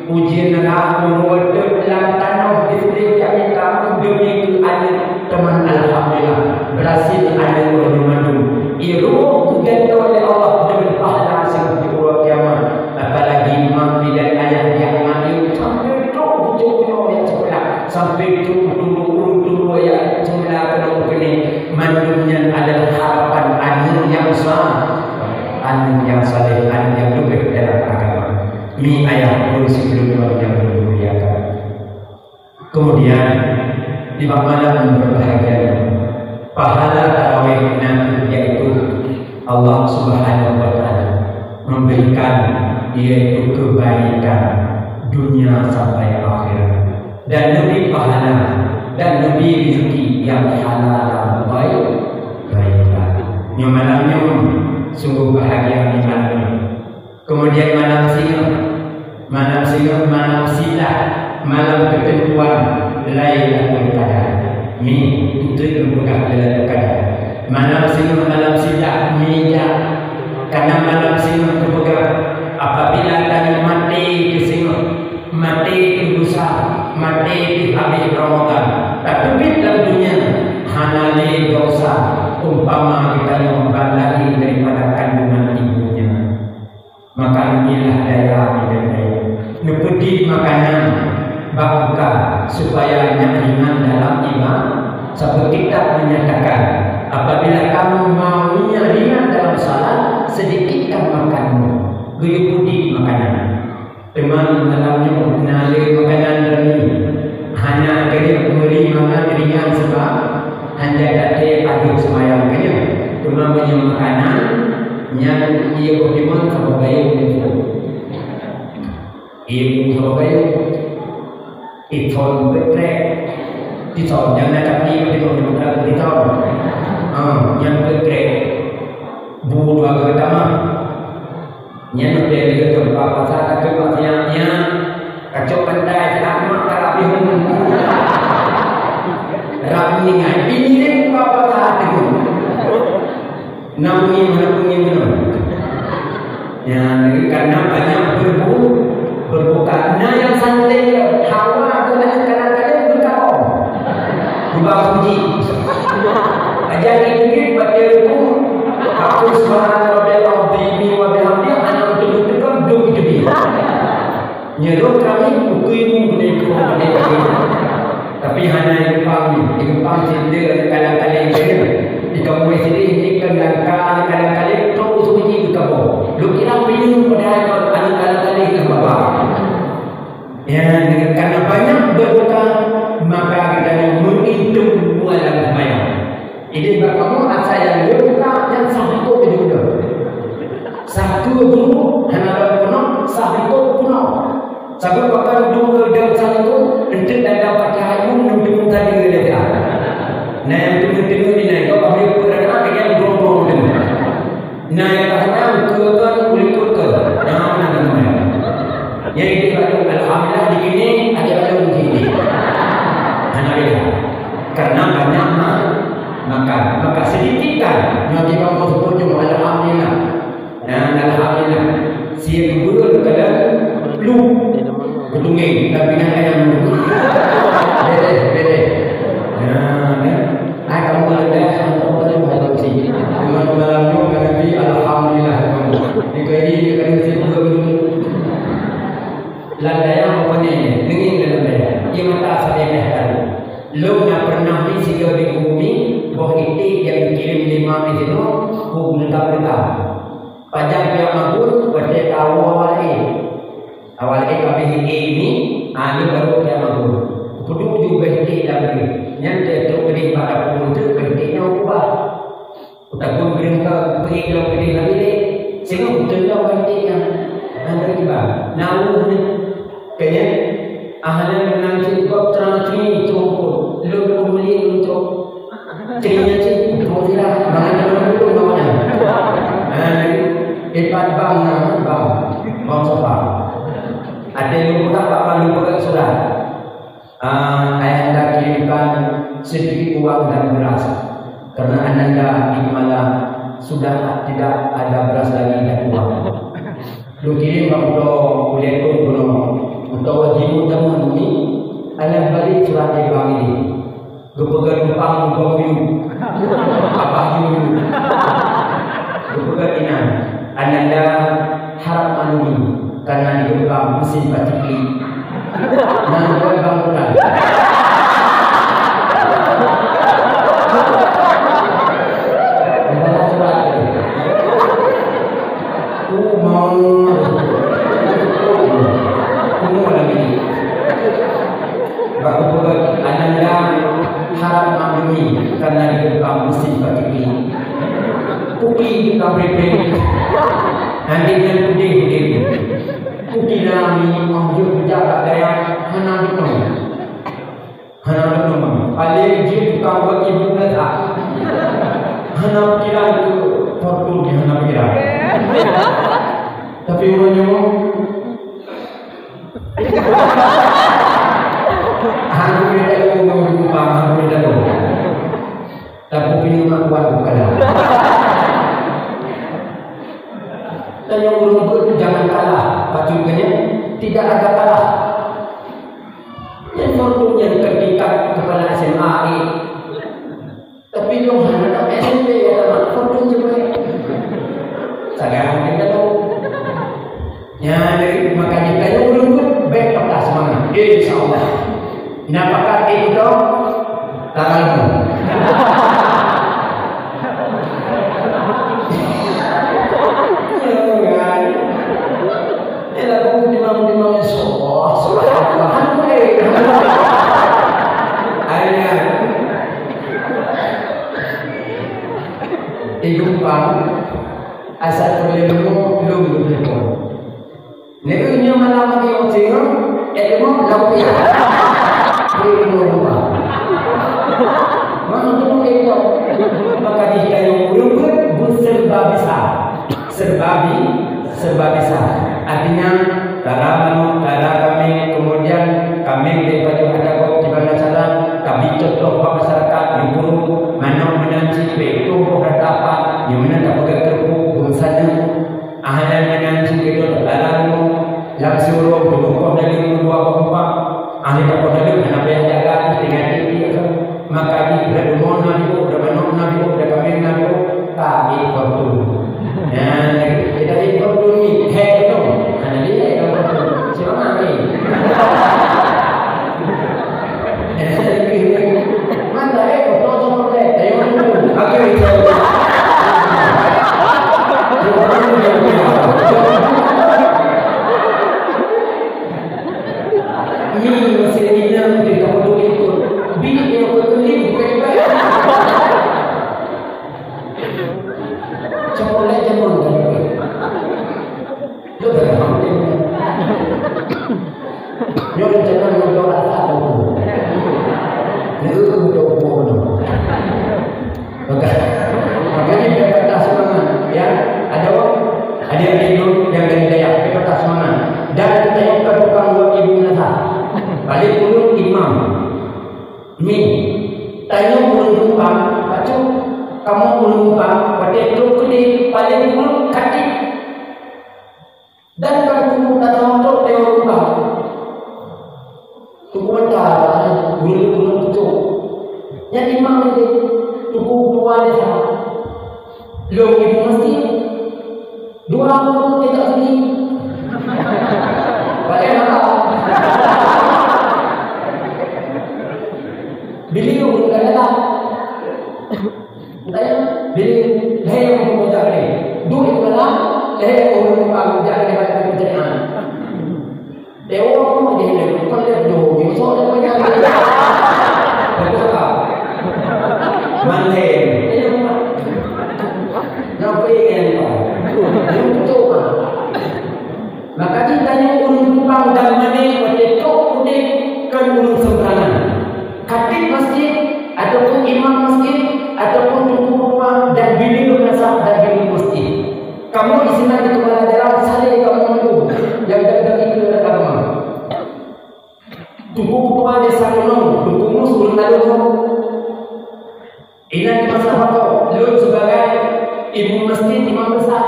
ujeuen rhah uroe teuk lam tanoh di sideh nyang mita demi keu aneuk. Teuma alhamdulillah, berhasil aneuk uroe nyoe mandum. Iroh geugantoe lé Allah deungon pahala sigoe di uroe kiamat. Apalagi mak mi dan ayah nyang manyueng sampai trok bucok nyoe nyang seukolah, sampai trok turu ureueng turu nyang seukolah keunoe keunoe. Mandum nyan adalah harapan aneuk nyang sa-, aneuk nyang saleh, aneuk nyang leubeh dalam agama. Mi ayah pun sikureueng nyang dimuliakan. Kemudian, di malam berbahagia ini, pahala tarawih nanti yaitu Allah Subhanahu wa Ta'ala memberikan, yaitu kebaikan dunia sampai akhirat, dan lebih pahala dan lebih rezeki yang halal dan baik. Baiklah. Nyoe malam nyoe sungguh bahagia di malam ini. Kemudian malam singoh, malam singoh, malam silah, malam ketentuan Lailatul Qadar. Mi, beutôi lôn peugah Lailatul Qadar. Malam singoh, malam silah, mi jak. Karena malam singoh teupeugah, apabila tanyoe maté keu singoh, maté keu dosa, maté keu habéh Ramadan, tateubiet lam dunia, hana lé dosa, umpama geutanyoe ban lahé daripada kandungan ibu nyan. Maka inilah daya mi dan ayah. Neupeudit makanan bak buka supaya nyak ringan dalam ibadah. Sabab kitab menyatakan, apabila kamu maunya ringan dalam salat, sedikitkan makanmu. Geuyue peudit makanan. Teuma malam nyoe na lé makanan droeneuh. Hana keudeh meuri mangat ringan sebab hana that-that padub seumayang keudeh. Teuma meunyoe makanan nyan, ie boh limon saboh gayung nyoe. Ie boh saboh gayung. Pithon peutrek. Pithon nyang na tapi pithon nyang bukan pithon. Ha, nyang peutrek. Bu dua geutamah. Nyan udeb lé teumpat pasar ka keumat nyan, nyan kacok pantai siat mak ka rabi hum. Rab ningai, ini deh buka pasar teuk. Na bunyi, na bunyi beuna. Nyan, karena banyak berbu-, berbuka. Na nyang santai, hawa tu na kadang-kadang berkabau. Ubah puji. Ajar dikit-dikit baca ruku. Aku subhana rabbiyal azimi wa bihamdi, anak betul-betul kan duduk di tepi. Nyuruh kami ukui mu benda itu, benda itu. Tapi hana di Kupang ni, di Kupang cinta kadang-kadang dia. Di kampung sini ni kan langka kadang-kadang tu suci di kampung. Lu kira pinang pada anak kadang-kadang ke bawah. Ya, karena banyak berbuka, maka kita menghitung bulan sembahyang. Jadi, bak kamoe asai nyang lheueh buka nyan sah likot tujoh buleuen. Sah tujoh buleuen hana lom peunoh, sah likot peunoh. Sabab bahkan dua dan sah likot, enteuk dan dapat kahayu enteuk tadi dia. Nah, yang tengah-tengah ni, nah, kau ambil peranan dengan dua puluh tengah. Nah, yang tahan keu kan kulikot keu. Nah, nah, nah, nah. Yang itu baru, alhamdulillah, di sini ada baru di sini. Hana beda. Karena banyak ma-, makan. Maka sedikitkan. Nabi Muhammad sebut juga, alhamdulillah. Dan alhamdulillah. Sia gubernur kalian lu. Gedungeng, tapi nak ayam lu. Beres, beres. Nah, kan? Ai, kamoe dah, kamoe dah, kamoe dah. Cuma malam tu, kami, alhamdulillah, kamoe. Di kali ni, kami mesti buka dulu. Lam dayah apa ni? Dengki lam dayah. Ia mata sampai dah tahu. Lôn na pernah di sigoe di bumi, boh iték nyang dikirim lé mak di sinoe, ku geukab-geukab. Pajan pihak magun, watée tawoe awak laén. Awak laén ka beuh iték ni, ha, nyoe barô pihak magun. Kupeudong ju beuh iték lam ié. Nyan teuh trok keudeh bak dapur, teuh beuh iték nyoe kubah. Utapeue meureuka peuék lom keudeh lam bilék, singoh beutôi lom bak iték nyan. Hana kiban. Na ureuëng nyan, keu nyan, ahli meunan cit gob trang cui cungkot, lôn peumulieng lôn cok. Cui nyan cit, peumulieng, mangat lôn lôn bawah nyan. Hana, ipat bang na, bang, bang sofa. Ada lôn peugah bak bang lôn peugah surat. Ah, ayah anda kirimkan sedikit uang dan beras, karena ananda di Kemala sudah tidak ada beras lagi dan uang. Lôn kirém bak uroe ulée thôn bunoe, uroe jimeuet tamong umi, alah balek surat dari bank ini. Geupeugah numpang muka muyu, abah yuyu. Geupeugah inan, ananda harap maklumi, karena di gerbang mesin paciklik. Nan buat bangkutan. Bukan surat. Umar. Umar lagi. Bak geupeugah ananda harap maklumi, karena di gerbang mesin paciklik. Kuki tukang prepare. Nanti nan pudeh-pudeh. Kukira mi, oh, yuk, jak bak dayah, hana beutôi. Hana beutôi. Paling jeuet tukang buat ibu meuletak. Hana pikiran tu, fortune ni hana pikiran. Tapi ureueng nyoe, hana pikiran, hana pikiran. Tapi pineung mak kuat bukan. Dan nyang ureueng beuet jangan kalah, patut keu nyan tidak ada kalah. Nyan fortune nyan keu tingkat kepala S M A, eh. Tapi nyoe hana tamat S M P, ya, tamat fortune je baik. Sagai mungkin dah tahu. Ya, jadi makanya kita yang ureueng beuet, bèk patah semangat. Insya Allah. Ina pakat ikut dong. Tangan. Ialah buku timang-timang, insya Allah. Subhanallah. Alhamdulillah. Akhirnya, di Kupang, asal kuliah dulu, belum dulu. Nyoe malam lagi ureueng singoh, eh, ilmu lam piah. Ilmu rupa. Maka itu, maka di kayu ureueng berserba bisa. Serba bi-, serba bisa. Artinya, tara manok, tara kameng, kemudian kameng daripada ada kok di mana sana, kami contoh bak masyarakat, di guru, manok meunan cit, peuet boh rata pat, di mana tak pegang kerupuk, bungsa nyan. Ahlan meunan cit keudroe dalam rumoh, lam siuroe teumeukoh dageng dua boh empat. Ahli takoh dageng hana payah jaga, tinggai tiep-tiep tu. Maka di rumoh na biôh, da manok na biôh, da kameng na biôh, tapi fortune. Nah, kita ikut dulu ni, hek tu. Hana dia ikut fortune. Siapa ni? Mantap, eh, foto sama deh. Ayo, ayo. Oke, oke. Ini masih minang di kampung itu. Bini yang berkelim, bukan baik. Coba lihat zaman dulu. Nyoe rencana ngon doa satu. Nyoe doa. Maka, makanya dia patah semangat, ya. Ada orang, adik-adik dulu yang dari daerah, dia patah semangat. Dan kita yang bukan tukang buat ibu nasa. Balik dulu imam. Mi, tanya ureueng Kupang, pacu kamoe ureueng Kupang, watèe trok keudeh paléng dulu ka tiep. Dan ban teungku tatamong trok teuh ureueng Kupang. Teungku mantong, ureueng-ureueng pucôk. Nyan imam nyan teungku ketua desa. Lôn ibu masjid. Dua ureueng tidak beli. Pakai apa? Beli ureueng kan datang. Tanya, beli, lhèe ureueng jak lé. Duit dalam, lhèe ureueng jak lé bak pencarian. Dewa pun dia ni, bukan dia dua, dia sok dia banyak. Betul tak? Mandai. Kenapa yang ni? Dia betul kan? Maka di tanyoe ureueng Kupang dan Madé watèe trok udép kon ureueng seumbarangan. Khatib masjid, ataupun imam masjid, ataupun teungku ketua dan bileue meunasah dan bileue masjid. Kamoe di sinan di kepala daerah saleh kamoe nyoe nyang dang-dang ikeu agama. Teungku ketua desa keunoe, Teungku Mus ureueng Nalor, Inan masalah lôn sebagai imum masjid, imam besar.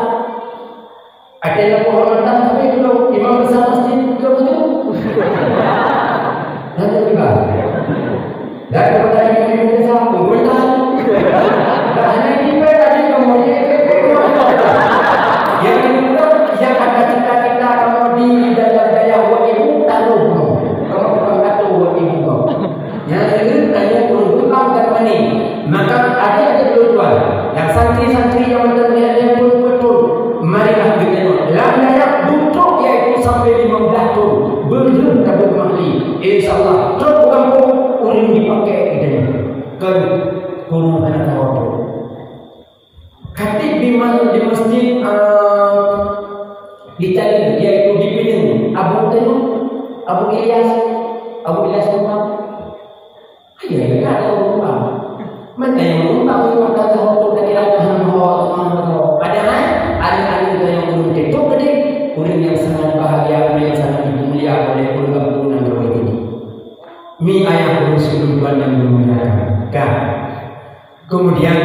Ada yang kehormatan tapi belum imam besar masjid, belum tentu. Nanti juga. Dan kepada imam-imam besar, pemerintah. Dan hanya kita tadi kemudian yang kedua, yang ada cita-cita kamu di dalam daya wak ibu, taruh kamu. Kamu tukang kata wak ibu kamu. Nyang keuneuk tanyoe ureueng Kupang dan Mané. Maka adik-adik lôn tuan, dan santri-santri nyang mantong lhèe-lhèe thôn peuet thôn, marilah geutanyoe lam dayah dutrok, yaitu sampai limong blaih thôn, beulheueh tabeuet mahli. Insya Allah, trok u gampông ureueng jipakèk geutanyoe. Kon guru hana tahu. Khatib di ma-, di masjid, eh, di Cali, yaitu di Pinang, Abu Tenu, Abu Ilyas, Abu Ilyas Umar. Iya, iya, ada Abu Umar. Mana yang Abu Umar, Abu Umar kata waktu dah kira dah nama Allah, Allah, Allah. Padahal, ada-ada yang belum tentu gede. Orang yang sangat bahagia, orang yang sangat dimulia oleh orang kampung dan orang ini. Mi ayah guru sebelum tuan yang dimuliakan. Kan? Kemudian,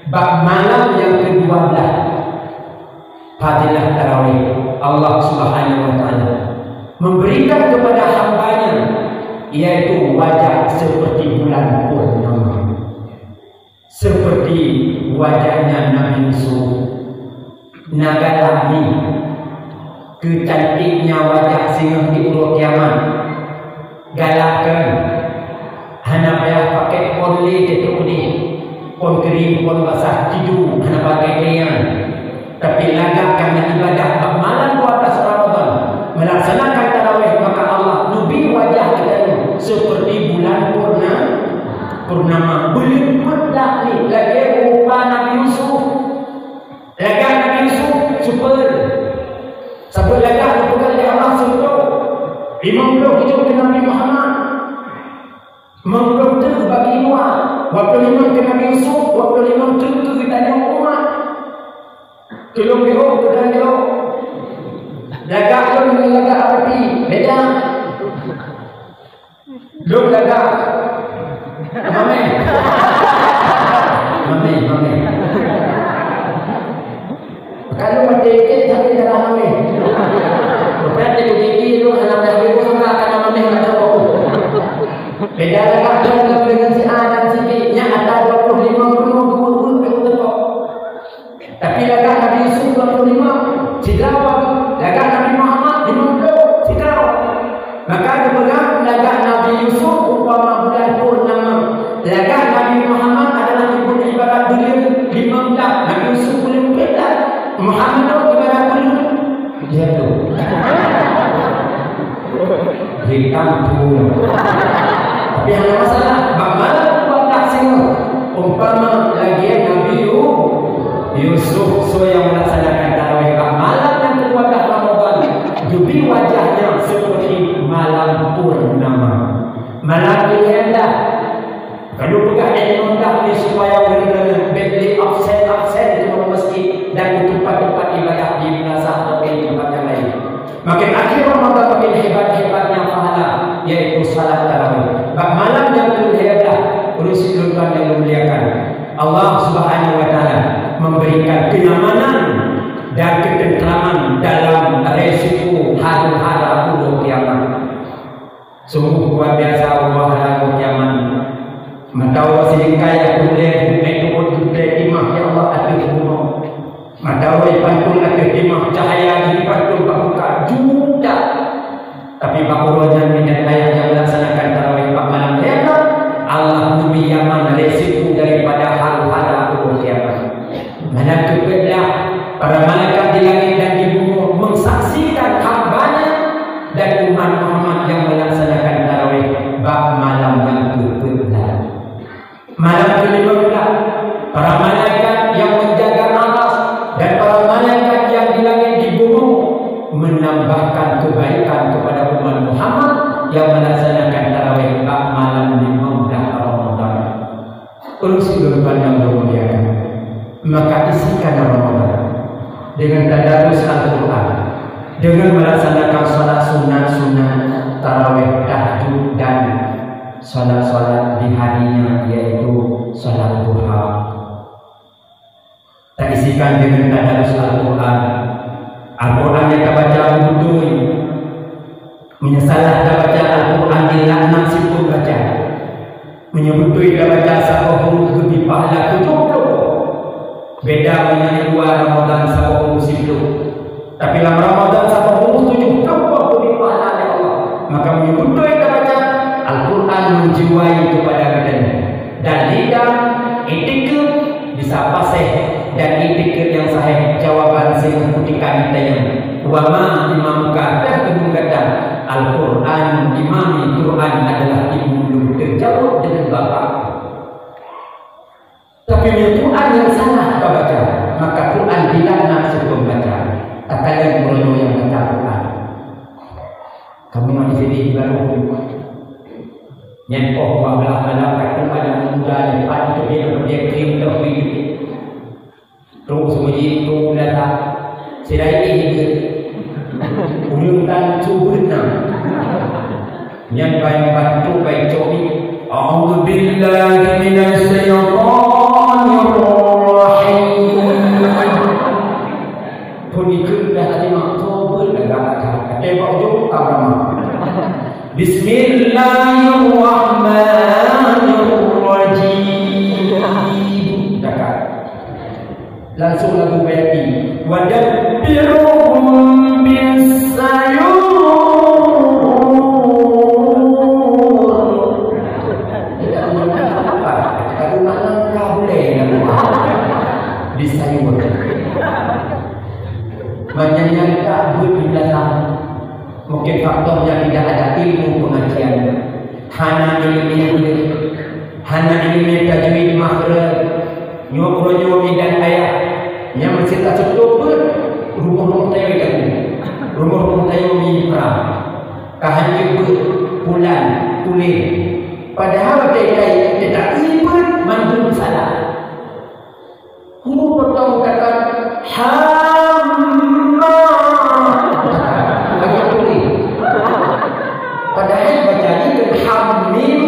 bak malam yang kedua belas, fadilah tarawih, Allah Subhanahu wa Ta'ala memberikan kepada hamba-Nya, yaitu wajah seperti bulan purnama, seperti wajahnya Nabi Yusuf. Na galak nyan keu cantiknya wajah singoh di uroe kiamat. Galak kan? Hana payah pakai pon lé teutôp keudéh. Pon kering, pon basah, tidu, hana pakai lé nyan. Tapi lagak karena ibadah bak malam dua belas Ramadan, melaksanakan tarawih, maka Allah neubi wajah geutanyoe seperti bulan purna-, purnama. Beuleupeuet dak ni lagèe rupa Nabi Yusuf. Lagak Nabi Yusuf super. Saboh lagak geupeugah lé Allah seureutoh. Limong ploh tujoh keu Nabi Muhammad. Limong ploh teuk bagi dua. Dua ploh limong keu Nabi Yusuf, dua ploh limong teuk keu geutanyoe umat. Keu lôn beuh keu dan jaweueb. Lagak lôn ngon lagak Abu Bakar beda. Lôn lagak. Mamèh. Mamèh, mamèh. Kalau mati ikit, tapi darah mamèh. Bukan rezeki lôn, anak dah ibu sama, karena mamèh nak tahu. Beda lagak lôn dengan si A dan si B. Nyan ata dua puluh lima puluh, dua puluh, dua puluh. Tapi lagak Nabi Yusuf dua puluh lima, sidroe. Lagak Nabi Muhammad lima puluh, sidroe. Maka geupeugah lagak Nabi Yusuf umpama bulan purnama. Lagak Nabi Muhammad adalah ibarat buleuen lima belas, Nabi Yusuf buleuen empat belas. Muhammad ibarat buleuen. Dia tu. Hitam pun. Tapi hana masalah, bak malam dua belas singoh, umpama lagèe Nabi Yu-, Yusuf, soe nyang melaksanakan tarawih bak malam nyang kedua belas Ramadan, geubri wajahnya seperti malam purnama. Malam pilihan dah. Kalu peugah ilmu dah ni supaya ureueng nyan bèk lé absen-absen di masjid dan di tempat-tempat ibadah di madrasah atau di tempat yang lain. Makin akhir Ramadan, makin hebat-hebatnya pahala, yaitu salat tarawih. Bak malam nyang keulhèe blah, ureueng sidroe nyang dimuliakan, Allah Subhanahu wa Ta'ala memberikan kenyamanan dan ketentraman dalam resiko haru-hara uroe kiamat. Sungguh luar biasa Allah Rabu Kiamat. Mata uroe silingkai aku lé, naik turun gede timah, ya Allah, ateueh bumoe. Mata uroe pantul ateueh timah, cahaya jih pantul bak muka juta. Tapi bak uroe nyan minat ayah yang melaksanakan tarawih bak malam lhèe, Allah neubi aman resiko daripada hal-hal uroe kiamat. Meunan keupeue dah, para malaikat di langit dan di bumoe meusaksikan hamba-Nya dan umat Muhammad nyang meulaksanakan tarawih bak malam nyang keupeue dah. Malam keulimong dah, para malaikat nyang menjaga aras dan para malaikat nyang di langit di bumoe menambahkan kebaikan kepada umat Muhammad nyang meulaksanakan tarawih bak malam limong dah Ramadan. Ulôn sidroe nyang dimuliakan, maka isikan Ramadan dengan tadarus Al-Quran, dengan melaksanakan salat sunat-sunat, tarawih, tahajud, dan salat-salat di harinya, yaitu salat Kan deungon tadarus Al-Qur'an. Al-Qur'an nyang tabaca beutôi. Meunyoe salah tabaca Al-Qur'an, dilaknat siphon baca. Meunyoe beutôi tabaca saboh huruf geubri pahala tujoh ploh boh. Beda meunyoe di luwa Ramadan saboh huruf siplôh. Tapi lam Ramadan saboh huruf tujoh ploh boh geubri pahala lé Allah. Maka meunyoe beutôi tabaca, Al-Qur'an meujiwai keupada geutanyoe. Dan lidah, itikeuet bisa paséh, dan itikeuet nyang sahéh jawaban singoh kutika geutanyoe. Wa ma imamuka, dan keuneuk gata, Al-Qur'an imami, Qur'an adalah imum lôn, teujaweueb deungon bapak. Tapi meunyoe Qur'an nyang salah tabaca, maka Qur'an dilaknat siphon baca. Takalon meunyoe nyang baca Qur'an. Kamoe di sini di Baroe. Nyan poh dua belas malam, ka troh aneuk muda nyan, pat teubiet bak krim teuh. Troh seumeujiek, troh lata. Sidai éh geuh. Ureueng tan su beuet na. Nyan ban bantu bai cok ni. A'udzubillahi minasyaitonirrajim. Phon ikheun dah tadi mak, soe beuet dah galak that. Até bak ujong ka ramah. Bismillahirrahmanirrahim. Cakap. Langsung lagu Bayati. Wa dabbirhum bis-sayur. Lagu mana? Ka boleh lagu. Bis-sayur. Meunyan nyang ka beuet di belakang. Mungkin faktor nyang tidak ada ilmu pengajian. Hana ilmu, hana ilmu tajwid makhraj. Nyoe uroe nyoe inan ayah. Nyang meusti taseutôt beuet, rumoh-rumoh tanyoe teuku. Rumoh-rumoh tanyoe mimita. Ka hanjeuet beuet, pulan, tuléh. Padahai watèe teuka beuet mandum salah. Huruf peutama kata hamma. Lagèe tuléh. Padahai baca jih keu hamim,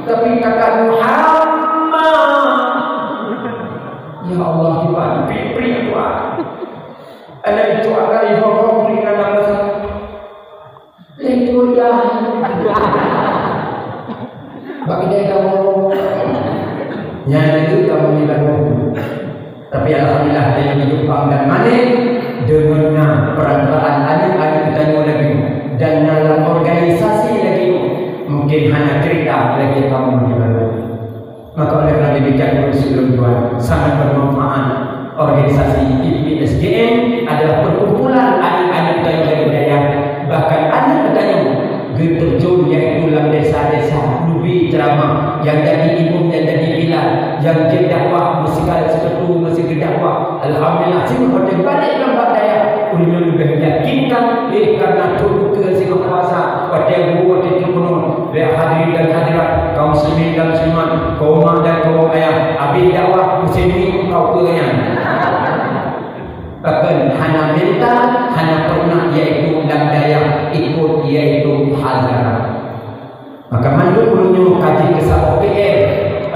tapi kata hamma. Ya Allah, tiba-tiba prik-prik, Tuhan. Aneuk cuak kali hong-hong di dalam masa. Lé tuan dah. Bak idai kamoe. Nyan lagèe kamoe di lagoe. Tapi alhamdulillah, tanyoe hidup bang dan manéh deungon na perantaraan aneuk-aneuk tanyoe lagèe nyoe. Dan na lam organisasi lagèe nyoe. Mungkin hana cerita lagèe kamoe di lagoe. Maka oleh karena demikian, Guru Sidroe Tuan, sangat bermanfaat. Organisasi I P S G M adalah perkumpulan aneuk-aneuk tanyoe dari budaya. Bahkan aneuk tanyoe geuterjun yaitu lam desa-desa, neubi ceramah, nyang jadi imum, nyang jadi bilal, nyang jeuet dakwah, meusikat sikeue, meusikat dakwah. Alhamdulillah, singoh watèe balek lam bak dayah, ulôn leubeh meyakinkan, eh, karena trok ukeue singoh puasa, watèe guru, watèe trok keunoe, Baik hadirin dan hadirat, kaum muslimin dan muslimat, kaum mak dan kaum ayah, habis dakwah, musém nyoe keu nyan. Bahkan hana minta, hana pernah, yaitu lam dayah ikut, yaitu muhadharah. Maka mandum ureueng nyoe ka jeuet keu saboh P R,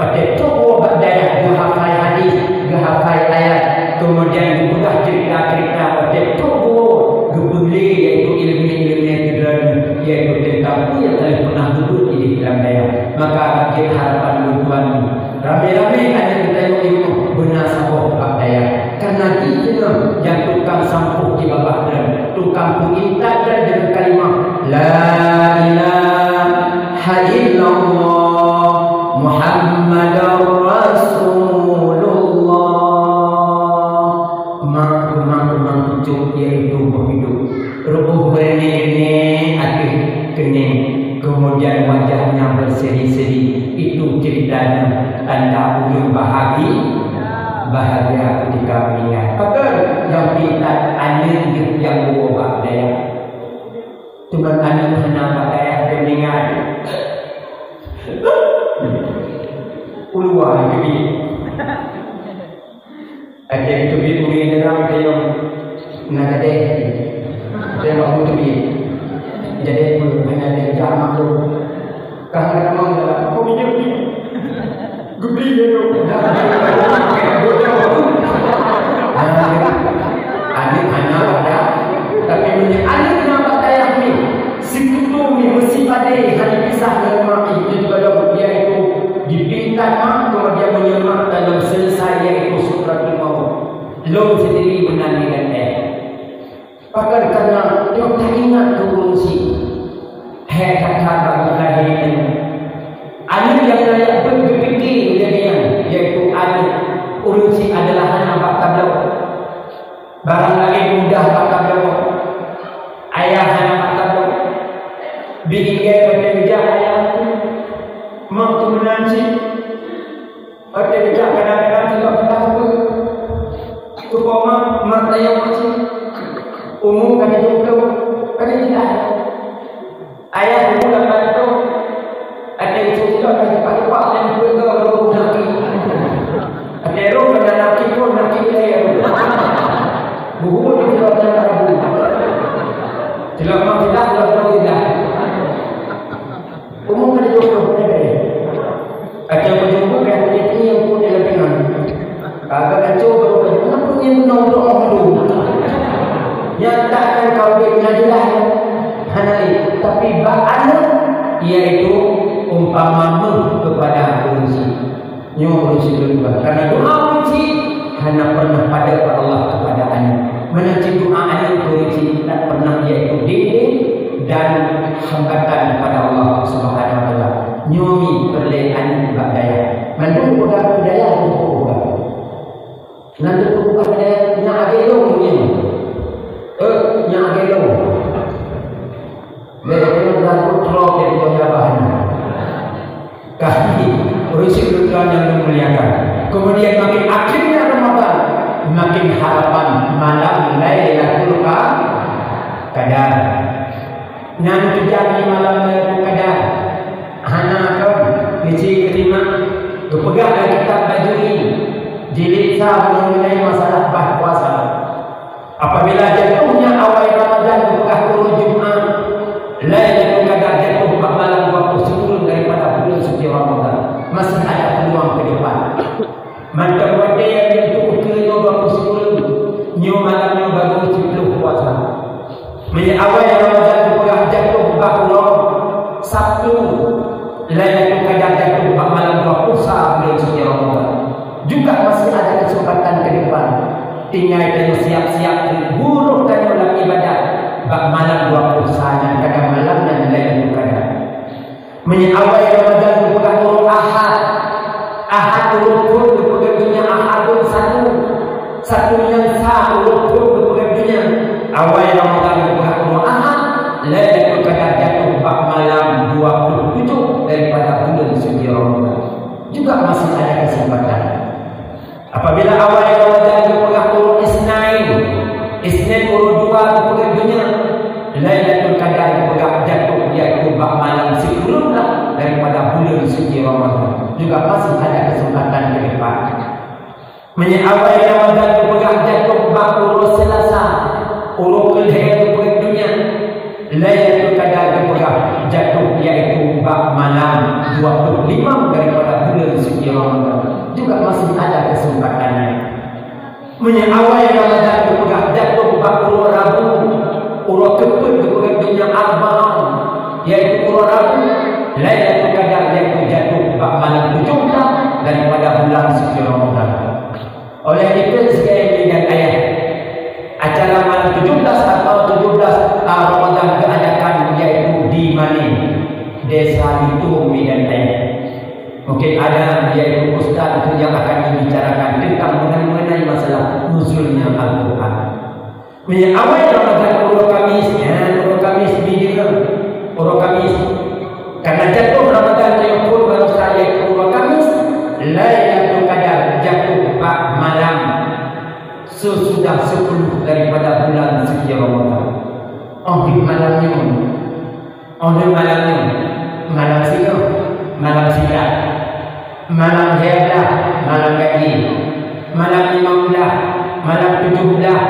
watèe trok woe bak dayah, geuhafai hadis, geuhafai ayat, kemudian geupeugah cerita-cerita, watèe trok woe geupeulé, yaitu ilmu-ilmu keudroe, yaitu tentang peue nyang ka lheueh pernah geubeuet di dalam dayah. Maka jeuet harapan lôn tuan, ramé-ramé aneuk geutanyoe ilmu beuna saboh bak dayah. Karena jih keunoe nyang tukang sampôh di babah droe, tukang peuintat droe deungon kalimah, "La ilaha illallah Muhammadar Rasulullah." Mak, mak, mak, cucuk, yaitu penghidup. Ru'uh beureunék-reunék ateueh keunéng, kemudian wajahnya berseri-seri. Itu ceritanya tanda ulun bahagia, bahagia ketika meninggal. Pakon nyang pintar aneuk jih nyang woe bak dayah. Teuma aneuk hana bak dayah geuh meninggal. Uluwa teubiet. Até teubiet ureueng dalam tayong na gadeh. Tayong aku teubiet. Jadi pun hanya dia jak makhluk. Kah nak mau dalam aku minyak ni. Geubri dia tu. Dah. Dah. Sama kemudian menyemak dalam selesai, yaitu sukratul maut. Lôn sendiri meunan di gata. Pakon? Karena teuingat keu ureuëng syiek. Hai that-that bagi lahé nyoe. Aneuëk nyang layak beuet geupike lé nyan, yaitu aneuëk ureuëng syiek adalah hana bak tabloe. Barang laén mudah bak tabloe. Ayah hana bak tabloe. Bit inggai watée geujak ayah, mak tu meunan cit. Watée geujak kadang-kadang tiba-tiba tu. Teupeu mak, mak tayong cit. Umu ka jijok lom, ka jijak. Ayah dulu lam kantong, ada yang suka kan cepat-cepat dan juga orang naki. Ada roh kena naki pun naki dia. Buhu di dalam rabu. Selama kita dalam kita. Umum ada jodoh, ada. Kacau meujumpa, kacau meujumpa yang pun dalam pingan. Kagak kacau, baru kacau. Kenapa yang menonton dulu? Nyatakan kau dia pernah jelas. Hana lain. Tapi bak aneuk, yaitu umpama meuh kepada ureuëng syiek. Nyoe ureuëng syiek lôn tuan. Karena doa ureuëng syiek hana pernah padat bak Allah kepada aneuk. Meunan cit doa aneuk keu ureuëng syiek tak pernah, yaitu dinding dan hambatan kepada Allah Subhanahu wa Taala. Nyoe mi peureulée aneuk bak dayah. Mandum peugah keu dayah untuk peugah. Nan teupeugah dayah nyak agé lôn nyoe. Eh, nyak agé lôn. Lé ureuëng lagu trok jadi pejabat. Kami, ureuëng syiek lôn tuan nyang lôn muliakan. Kemudian makin akhirnya Ramadan, makin harapan malam Lailatul Qa-, Qadar. Nan keujak di malam Lailatul Qadar. Hana kon, bisi keutimang, geupeugah lam kitab Bajuri, jilid sa, mengenai masalah bah puasa. Apabila jatuhnya awai Ramadan, buka uroe Jumat, Lailatul Qadar jatuh bak malam dua puluh sikureueng daripada bulan suci Ramadan. Masih ada peluang ke depan. Mantong watée nyang jatuh keu dua puluh sikureueng, nyoe malam nyoe baru siplôh puasa. Meunyoe awai Ramadan buka jatuh bak uroe Sabtu, Lailatul Qadar jatuh bak malam dua puluh sa bulan suci Ramadan. Juga masih ada kesempatan ke depan. Tinggai tanyoe siap-siap buruh tanyoe lam ibadah bak malam dua puluh sa nyan, kadang malam nyan Lailatul Qadar. Meunyoe awai Ramadan buka uroe Ahad, Ahad uroe phon geupeugah donya, Ahad uroe satu, satu nyan sa uroe phon geupeugah donya. Awai Ramadan buka uroe Ahad, Lailatul Qadar jatuh bak malam dua puluh tujuh daripada bulan suci Ramadan. Juga masih ada kesempatan. Apabila awai Ramadan geupeugah uroe Isnain, Isnin uroe dua geupeugah donya, Lailatul Qadar geupeugah jatuh, yaitu bak malam sikureueng blah daripada bulan suci Ramadan. Juga masih ada kesempatan ke depan. Meunyoe awai Ramadan geupeugah jatuh bak uroe Selasa, uroe keulhèe geupeugah donya, Lailatul Qadar geupeugah jatuh, yaitu bak malam dua puluh lima daripada bulan suci Ramadan. Juga masih ada kesempatan nyan. Meunyoe awai Ramadan geupeugah jatuh bak uroe Rabu, uroe keupeuet geupeugah donya Arba'a, yaitu uroe Rabu, Lailatul Qadar yaitu jatuh bak malam tujoh blah daripada bulan suci Ramadan. Oleh itu, sekalian dan ayah, acara malam tujuh belas atau tujuh belas Ramadan diadakan yaitu di Mané, Desa Litung, Medan Raya. Mungkin ada yaitu ustaz itu yang akan membicarakan tentang mengenai masalah nuzulnya Al-Quran. Meunyoe awai Ramadan uroe Kamis, ya, uroe Kamis di deungoe, uroe Kamis. Karena jatuh Ramadan nyang phon baroesa yaitu uroe Kamis, Lailatul Qadar jatuh bak malam sesudah sepuluh daripada bulan suci Ramadan. Oh, di malam nyoe. Oh, di malam nyoe. Malam singoh, malam sikat. Malam lhèe blah, malam gaji. Malam limong blah, malam tujoh blah,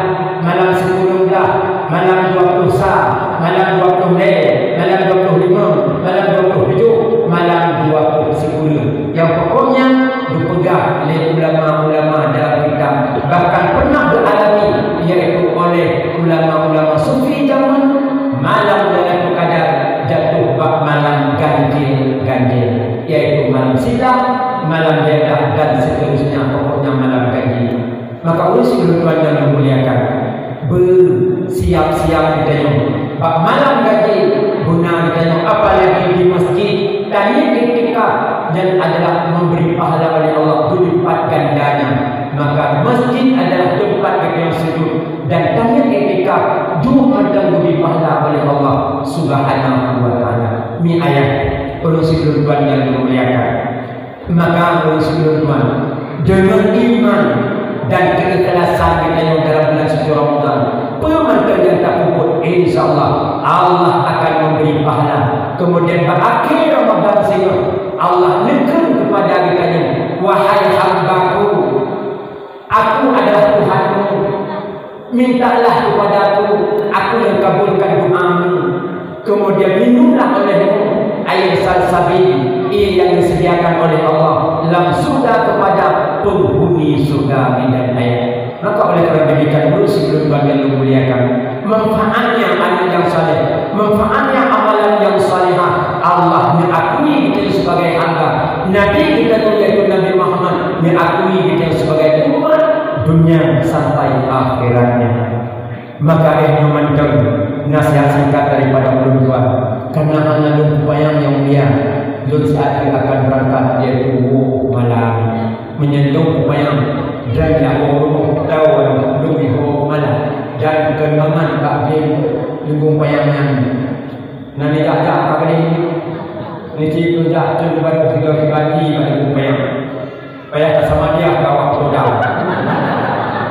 malam sikureueng blah, malam dua puluh sa, malam dua puluh lhèe, malam dua puluh limong, malam dua puluh tujoh, malam dua puluh sikureueng. Nyang pokoknya geupeugah lé ulama-ulama dalam kitab, bahkan pernah geualami, yaitu oleh ulama-ulama sufi zaman, malam Lailatul Qadar jatuh bak malam ganjil-ganjil, yaitu malam silam, Malam Lailatul dan seterusnya, pokoknya malam gaji. Maka ureueng sikureueng Tuhan nyang dimuliakan, bersiap-siap geutanyoe. Bak malam gaji, guna geutanyoe, apalagi di masjid. Dan iktikaf dan adalah memberi pahala oleh Allah berlipat gandanya. Maka masjid adalah tempat geutanyoe sujud dan tanyoe iktikaf, duek mantong geubri pahala oleh Allah Subhanahu wa Taala. Nyan ayat, ureueng sikureueng Tuhan nyang dimuliakan. Maka, ureueng sikureueng Tuhan, deungon iman dan keikhlasan geutanyoe dalam bulan suci Ramadan, peue mantong nyang tapeubuet, insya Allah, Allah akan memberi pahala. Kemudian, bak akhé Ramadan singoh, Allah neukheun kepada geutanyoe, "Wahai hamba-Ku, Aku adalah Tuhanmu. Mintalah kepada-Ku, Aku yang kabulkan doamu. Kemudian minumlah olehmu air salsabil, air yang disediakan oleh Allah lam surga kepada penghuni surga." Nyan ayat. Maka oleh karena demikian, ureueng sikureueng Tuhan nyang dimuliakan, manfaatnya aneuk nyang saleh, manfaatnya amalan nyang salehah, Allah mengakui kita sebagai hamba. Nabi kita tu, yaitu Nabi Muhammad, mengakui kita sebagai umat dunia sampai akhiratnya. Maka, eh, nyoe mantong nasihat singkat daripada ulôn tuan. Karena hana lôn peupanyang nyang mulia, lôn siat akan berangkat, yaitu woe malam. Meunyoe lôn peupanyang dan nyang woe rumoh tau lôn iwoe malam. Dan keunemangan bak lôn peupanyang nyan. Nan nijak-jak ka geude. Niji peujak tu baru tiga pribadi bagi peupanyang. Payah tasamadiah ka awak peudong.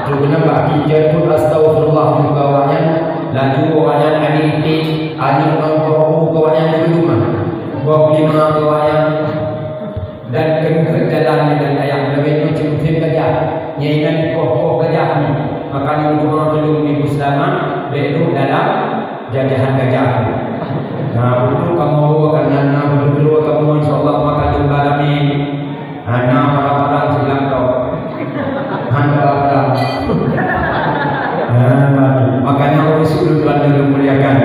Tu keunan bak teacher pun astaghfirullah juga awak nyan. Laju awak nyan ani itik, ani mangkok awak nyan di rumah. Bok lima awak nyan. Dan keuneuk jalan nyan ayah lawét nyoe cit musim gajah. Nyan inan koh-koh gajah ni. Maka nyoe doa keu lôn minggu seulamat, bèk lôn dalam jajahan gajah. Nah, untuk kamoe, karena na beutôi kamoe, insya Allah, maka jumpa kami. Hana parang-parang silang tau. Hana parang-parang. Nah, makanya, ureueng sikureueng Tuhan yang dimuliakan,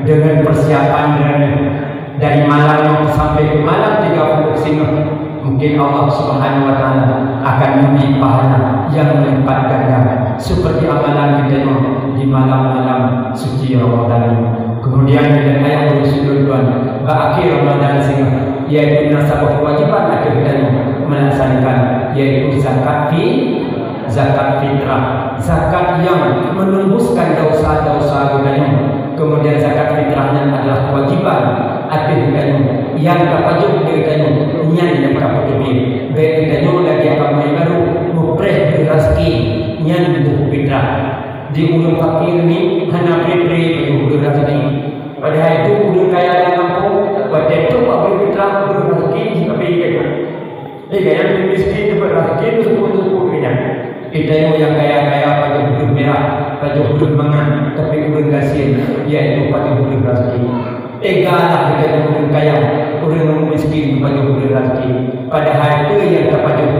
dengan persiapan dengan dari malam sampai ke malam tiga puluh singoh, mungkin Allah Subhanahu wa Taala akan memberi pahala yang melipat ganda seperti amalan kita di malam-malam suci Ramadan. Kemudian, di ayat yang bersyukur Tuhan, bak akhir Ramadan singoh, yaitu na saboh kewajiban ateueh geutanyoe melaksanakan, yaitu zakat fi-, zakat fitrah, zakat yang menembuskan dosa-dosa geutanyoe. Kemudian zakat fitrah nyan adalah kewajiban ateueh geutanyoe, nyang tapajoh lé geutanyoe, nyan nyang tapeuteubiet. Bèk geutanyoe lagèe kamoe baru mupreh beureuzaki, nyan boh fitrah. Di ureueng fakir ni hana pre-pre beureuzaki. Padahai tu ureueng kaya lam gampông, watèe trok bak beureuzaki, beureuzaki jih habéh geutanyoe. Lé gaya miskin teupeu miskin, teupeu-teupeu geutanyoe. Geutanyoe nyang kaya-kaya pajoh udeuh mirah, pajoh udeuh mangat, tapi ureueng gasien, yaitu pajoh udeuh raseuki. Tega lah geutanyoe ureueng kaya, ureueng miskin pajoh udeuh raseuki. Padahai peue nyang tapajoh,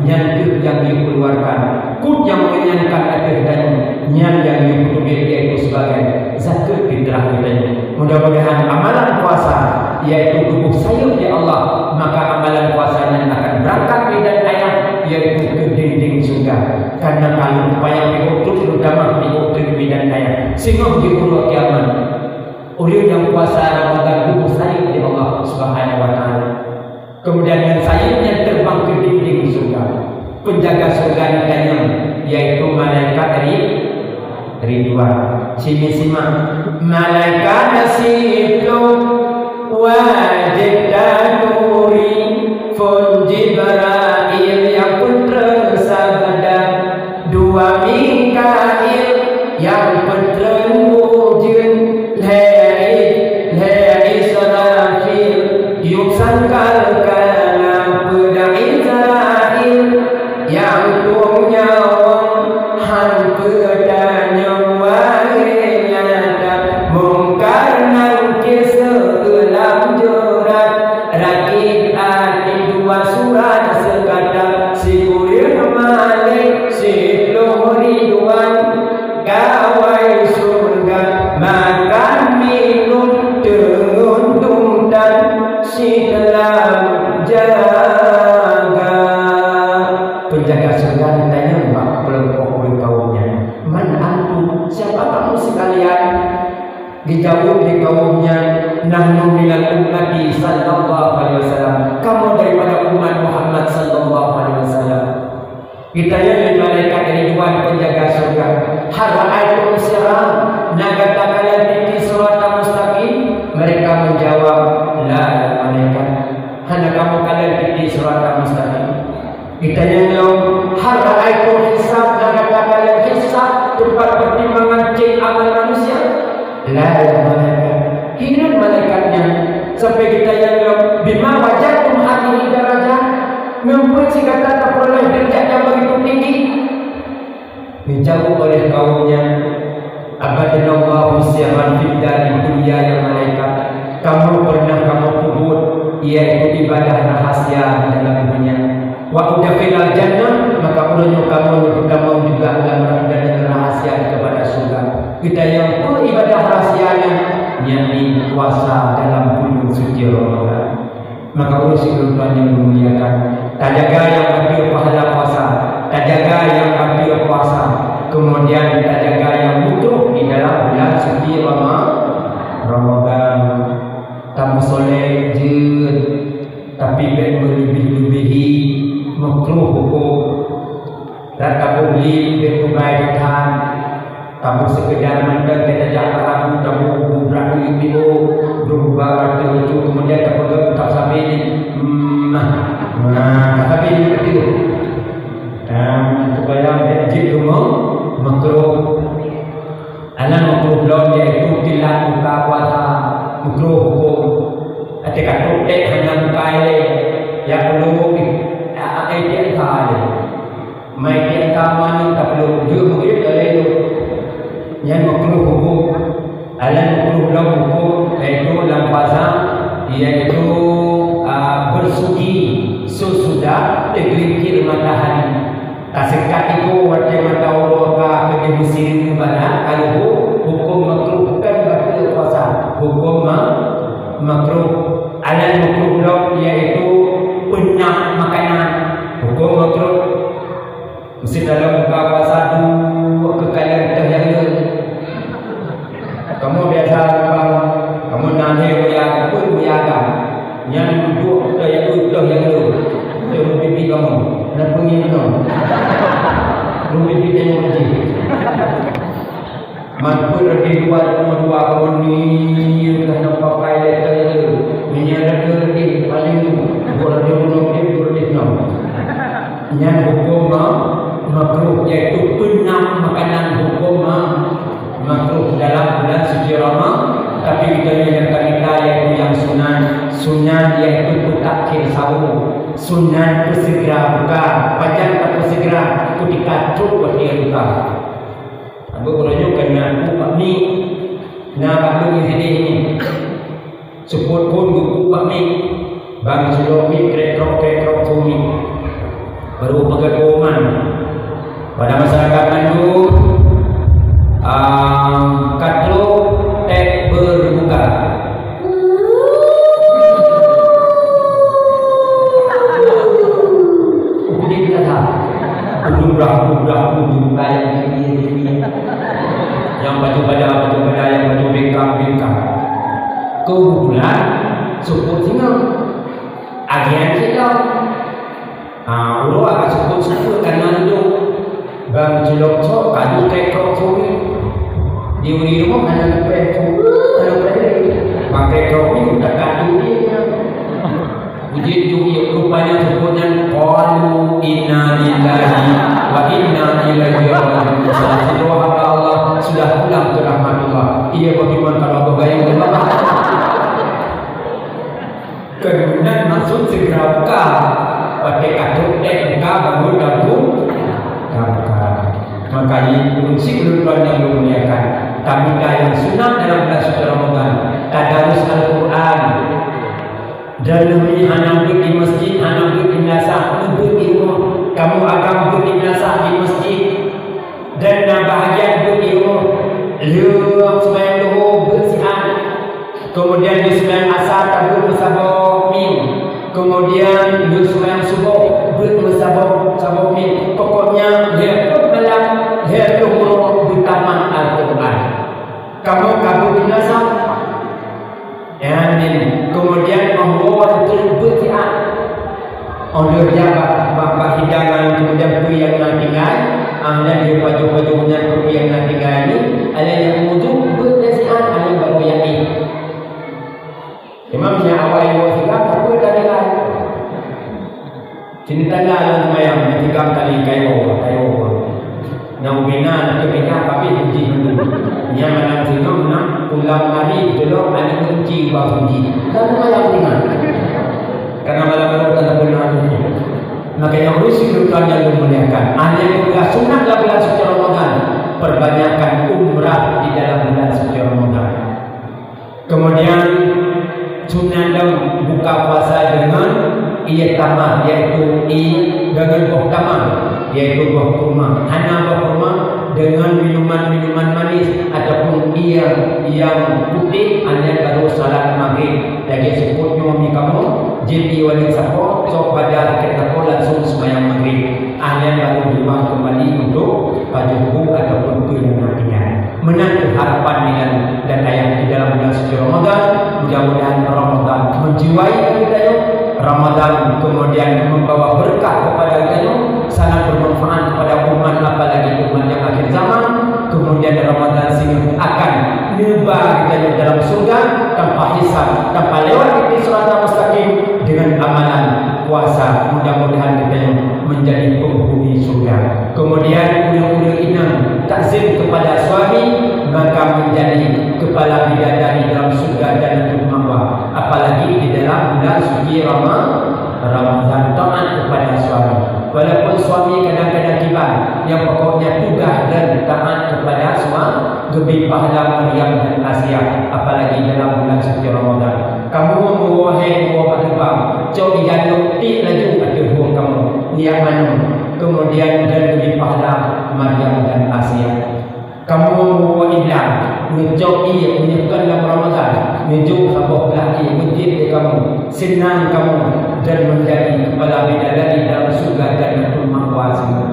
nyan kheueh nyang jikeuluarkan. Kut nyang meunyankan ateueh geutanyoe, nyan nyang jipeuteubiet, yaitu sibagai zakeuet fitrah geutanyoe. Mudah-mudahan amalan puasa, yaitu tuboh sayeuep lé Allah, maka amalan puasa nyan akan beurangkat midan ayah, yaitu keu dinding syeuruga. Karena kalau upaya peutrok, terutama peutrok midan ayah, singoh di uroe kiamat, ureueng nyang puasa Ramadan tuboh sayeuep lé Allah Subhanahu wa Taala. Kemudian ngon sayeuep nyan terbang keu dinding syeuruga. Penjaga syeuruga nyan, yaitu malaikat dari Ridwan. Sini simak. Malaikat siplôh wajéb taturi, phôn Jibrail nyang peutreun sabda. Dua Mikail nyang peutreun ujeuen, lhèe, lhèe Israfil yup sangkakala, peudeuh Izrail nyang tueng nyawöng. Han peutanyong wahe nyata, Mungkar Nakir seulam jurat, rakib até dua surat Jaga syurga ditanyong bak kelompok ureueng kaum nyan, "Man antum? Siapa kamu sekalian?" Geujaweueb lé kaum nyan, "Nahnu minal ummati sallallahu alaihi wasallam." Kamoe daripada umat Muhammad sallallahu alaihi wasallam. Geutanyong lé malaikat Ridwan, penjaga syurga, "Hal ra'aitum siratan? Na gata kalon titi siratan mustaqim?" Mereka menjawab, "La, ya malaikat. Hana kamoe kalon titi siratan mustaqim." Geutanyong lom, "Hal ra'aitum hisab? Na gata kalon hisab, teumpat pertimbangan cek amal manusia?" "La, ya malaikat." Hireuen malaikat nyan, sampai geutanyong lom, "Bima wajadtum hadhihi darajah? Ngon peue cit gata tapeureulèe deurajat nyang begitu tinggi?" Dijaweueb oleh kaum nyan, "Abadnallahu sirran fid dari dunya ya malaikat." Kamoe pernah kamoe peubuet, yaitu ibadah rahasia di dalam dunia. "Wa udkhilal jannah," maka uroe nyoe kamoe neupeutamong juga lam ibadah rahasia kepada syurga. Geutanyong peue ibadah rahasia nyan? Nyan puasa dalam bulan suci Ramadan. Maka ureueng sikureueng Tuhan nyang dimuliakan, tajaga nyang bacut pahala puasa, tajaga nyang bacut puasa, kemudian tajaga nyang makruh di dalam bulan suci Rama-, Ramadan. Tameusolek jeuet, tapi bèk meuleubeh-leubeh, makruh huköm. Dan taboh lé bèk meubai that, taboh seukeudar mantong, tajak rabu, taboh bu rabu itu, berubah ateueh itu, kemudian tapeugah tasabe, hmm, nah, nah, tasabe itu. Dan supaya bèk jeuet teuma makruh. Alah makruh lom yaitu tilat buka puasa, makruh huköm. Até ka trok tèk hana buka ilèe, ya perlu, ya, eh, dia entah ilèe. Mai tiep ka manu tapeuduek jeuet meugrib lagèe nyoe. Nyan makruh huköm. Alah makruh lom huköm, yaitu lam puasa, yaitu, ah, bersuci sesudah tergelincir matahari. Taseukat igoe watèe mata uroe ka keudéh meusireuen u barat, ka leuhô, huköm makruh, kon bateue puasa. Huköm ma-, makruh. Alah makruh lom, yaitu peunah makanan. Huköm makruh. Meusidroe buka puasa duek keu kalon teuh nyang le. Kamoe biasa lôn bang, kamoe na lhèe buya, peuet buya agam. Nyan duek teuh nyang le, teuh nyang le. Teuh meupipi kamoe. Na peungieng nyoe. Meupipi teuh nyang le. Man peuet di dua, dua, dua, kamoe ni, ka na pakai lé teuh nyang le. Meunyo lagèe di paling dua ratus lima puluh, dua ratus enam. Nyan huköm ma-, makruh, yaitu peunah makanan huköm ma-, makruh dalam bulan suci Rama-, tapi geutanyoe nyang ka mita yaitu nyang sunat. Sunat yaitu peutakhir sahur. Sunat peuseugera buka. Pajan tapeuseugera? Keutika trok watèe buka. Abah uroe nyoe keuneuk kupak mi. Na bak lôn di sini ni. Seupôt phôn geupeubuet bak mic, ban sidroe mic krek-krok, krek-krok su mic. Baru peugah pengumuman pada masyarakat mandum, ah, ka trok tèk berbuka. Udah biasa. Udah, udah, udah, udah. Yang baju pada, baju pada, yang baju bengkak, bengkak. Keubeutulan, seupôt singoh. Agian cit lom. Ha, uroe ka seupôt-seupôt ka na dudoe. Ban cilok cok, ka dudoe krek-krok suri. Di uri rumoh hana leupah suri, hana leupah suri. Makai krok ni, udah ka dudoe dia. Uji tu, rupanya seupôt nyan, qalu inna lillahi wa inna ilaihi raji'un. Salah sidroe hamba Allah sudah pulang ke rahmatullah. Iya, bagaimana kalau abah bayang ke bawah? Keunan maksud segera buka. Watèe ka trok tèk buka, baru tabu-, tabuka. Makanya, ureueng syiek ureueng tuan nyang dimuliakan, tamita nyang sunat dalam bulan suci Ramadan, tadarus Al-Quran. Dan neumi hana beuet di masjid, hana beuet di meunasah, beuet di rumoh. Kamoe agam beuet di meunasah, di masjid. Dan na bahagian beuet di rumoh. Lheueh seumayang luhô beuet siat. Kemudian di seumayang asar tabeuet meusaboh mim. Kemudian di seumayang suboh beuet meusaboh, saboh mim. Kali kayo, kayo. Nyang ubena na keu mita, tapi uji dulu. Nyang mana singoh na ulang hari dulu, aneuk kunci bak uji. Lalu malam bunga. Karena malam baru tak ada bunga. Makanya, urus hidup kalian yang dimuliakan. Ada yang sudah sunat dalam bulan suci Ramadan. Perbanyakkan umrah di dalam bulan suci Ramadan. Kemudian, sunat lom buka puasa dengan ié tamar, yaitu i, dengan boh tamar, yaitu boh kurma. Hana boh kurma, dengan minuman-minuman manis ataupun ié yang putih, hanya baru salat maghrib. Lagèe seupôt nyoe mi kamoe, jeuet ié waleueng sapo, cok bada rakyat lakoe langsung seumayang maghrib. Ahlian baru jumah kembali untuk pajoh bu ataupun keu nyang na tinggai. Meunan kheueh harapan nyan dan ayah di dalam bulan suci Ramadan. Mudah-mudahan Ramadan menjiwai kita nyoe. Ramadan kemudian membawa berkah kepada kita nyoe, sangat bermanfaat kepada umat, apalagi umat yang akhir zaman. Kemudian Ramadan sini akan neuba kita nyoe dalam surga tanpa hisab, tanpa lewat di siratal mustaqim dengan amalan puasa. Mudah-mudahan kita nyoe menjadi penghuni surga. Kemudian, ureueng-ureueng inong takzim kepada suami, maka menjadi kepala bidadari dalam surga Jannatul Ma'wa. Apalagi di dalam bulan suci Rama-, Ramadan, taat kepada suami. Walaupun suami kadang-kadang kiban, yang pokoknya tugas dan taat kepada suami, geubri pahala Maryam dan Asia, apalagi dalam bulan suci Ramadan. Kamoe meuwoe hai meuwoe bak lubang, cok ijan lom tiek laju ateueh hueng kamoe, niat manoe, kemudian dan geubri pahala Maryam dan Asia. Kamoe meuwoe ilang, neucok ié, meunyoe kon lam Ramadan, neujok saboh blah ié, meutiek lé kamoe, seunang kamoe, dan menjadi kepala bidadari dalam surga Jannatul Ma'wa singoh.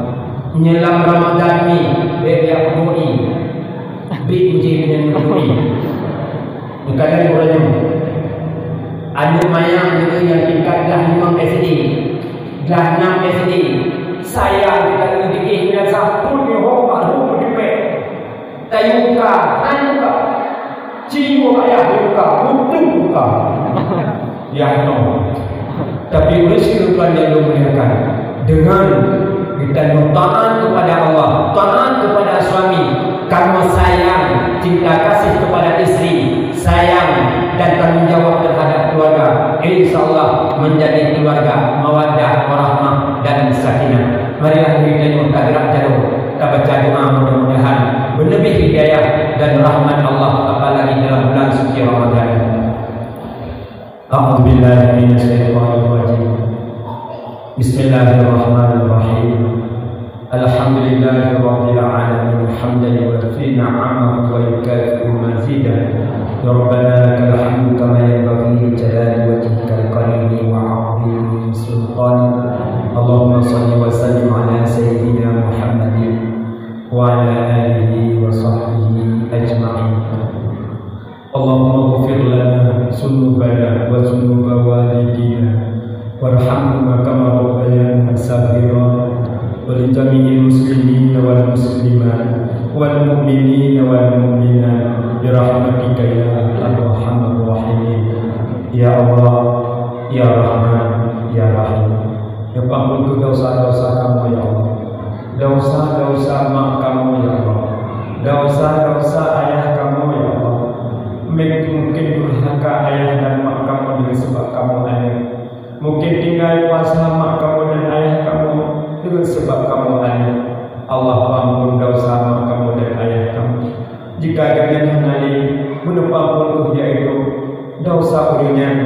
Meunyoe lam Ramadan ni, bèk jak peuduek ié. Bit uji meunyoe peuduek ié. Kadang ureueng nyoe, aneuk manyak nyoe nyang tingkat glah limong S D, glah nam S D, sayang geutanyoe jih nyan sapeue nyoe ho baru meudipèk. Tayue ka, han ka. Ci nyoe ayah tayue ka, beutôi ka. Yah nyoe. Tapi ureueng sinoe Tuhan yang dimuliakan, dengan geutanyoe taat kepada Allah, taat kepada suami, kamoe sayang, cinta kasih kepada istri, sayang dan tanggung jawab terhadap keluarga, insya Allah menjadi keluarga mawaddah, warahmah dan sakinah. Marilah geutanyoe tagerak jaroe, tabaca doa, mudah-mudahan beuneubeh hidayah dan rahmat Allah, apalagi dalam bulan suci Ramadan. أعوذ بالله من الشيطان الرجيم. بسم الله الرحمن الرحيم. الحمد لله رب العالمين، حمدا يوافي نعمه ويكافئ مزيده. ربنا لك الحمد كما ينبغي لجلال وجهك الكريم وعظيم سلطانك. اللهم صل وسلم على سيدنا محمد وعلى آله وصحبه أجمعين. اللهم اغفر لنا ذنوبنا وذنوب والدينا وارحمهما كما ربيانا صغيرا، ولجميع المسلمين والمسلمات والمؤمنين والمؤمنات برحمتك يا أرحم الراحمين. Ya Allah, ya Rahman, ya Rahim. Neupeuampôn keuh desya-desya kamoe, ya Allah. Desya-desya mak kamoe, ya Allah. Desya-desya ayah kamoe, ya Allah. Mungken durhaka ayah dan mak kamoe deungon sabab kamoe aneuk. Mungken tinggai kuasa mak kamoe dan ayah kamoe deungon sabab kamoe aneuk. Allah, peuampôn desya mak kamoe dan ayah kamoe. Jika gobnyan hana lé, bunoe peuampôn keuh, yaitu desya ureueng nyan,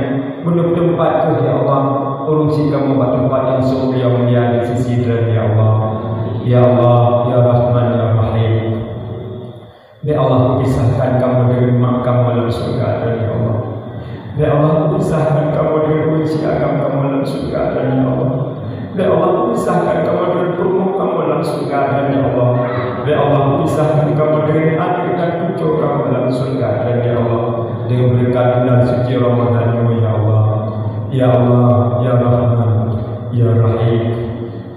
bunoe peuteumpat keuh, ya Allah, ureueng syiek kamoe bak teumpat nyang seutia mulia di sisi Droe, ya Allah. Ya Allah, ya Rahman, ya Rahim. Bèk Allah peupisahkan kamoe deungon mak kamoe lam syeuruga Droe, ya Allah. Bèk Allah peupisahkan kamoe deungon ureueng syiek agam kamoe lam syeuruga Droe, ya Allah. Bèk Allah peupisahkan kamoe deungon peurumoh kamoe lam syeuruga Droe, ya Allah. Bèk Allah peupisahkan kamoe deungon aneuk dan cucoe kamoe lam syeuruga Droe, ya Allah. Deungon beureukat bulan suci Ramadan nyoe, ya Allah. Ya Allah, ya Rahman, ya Rahim.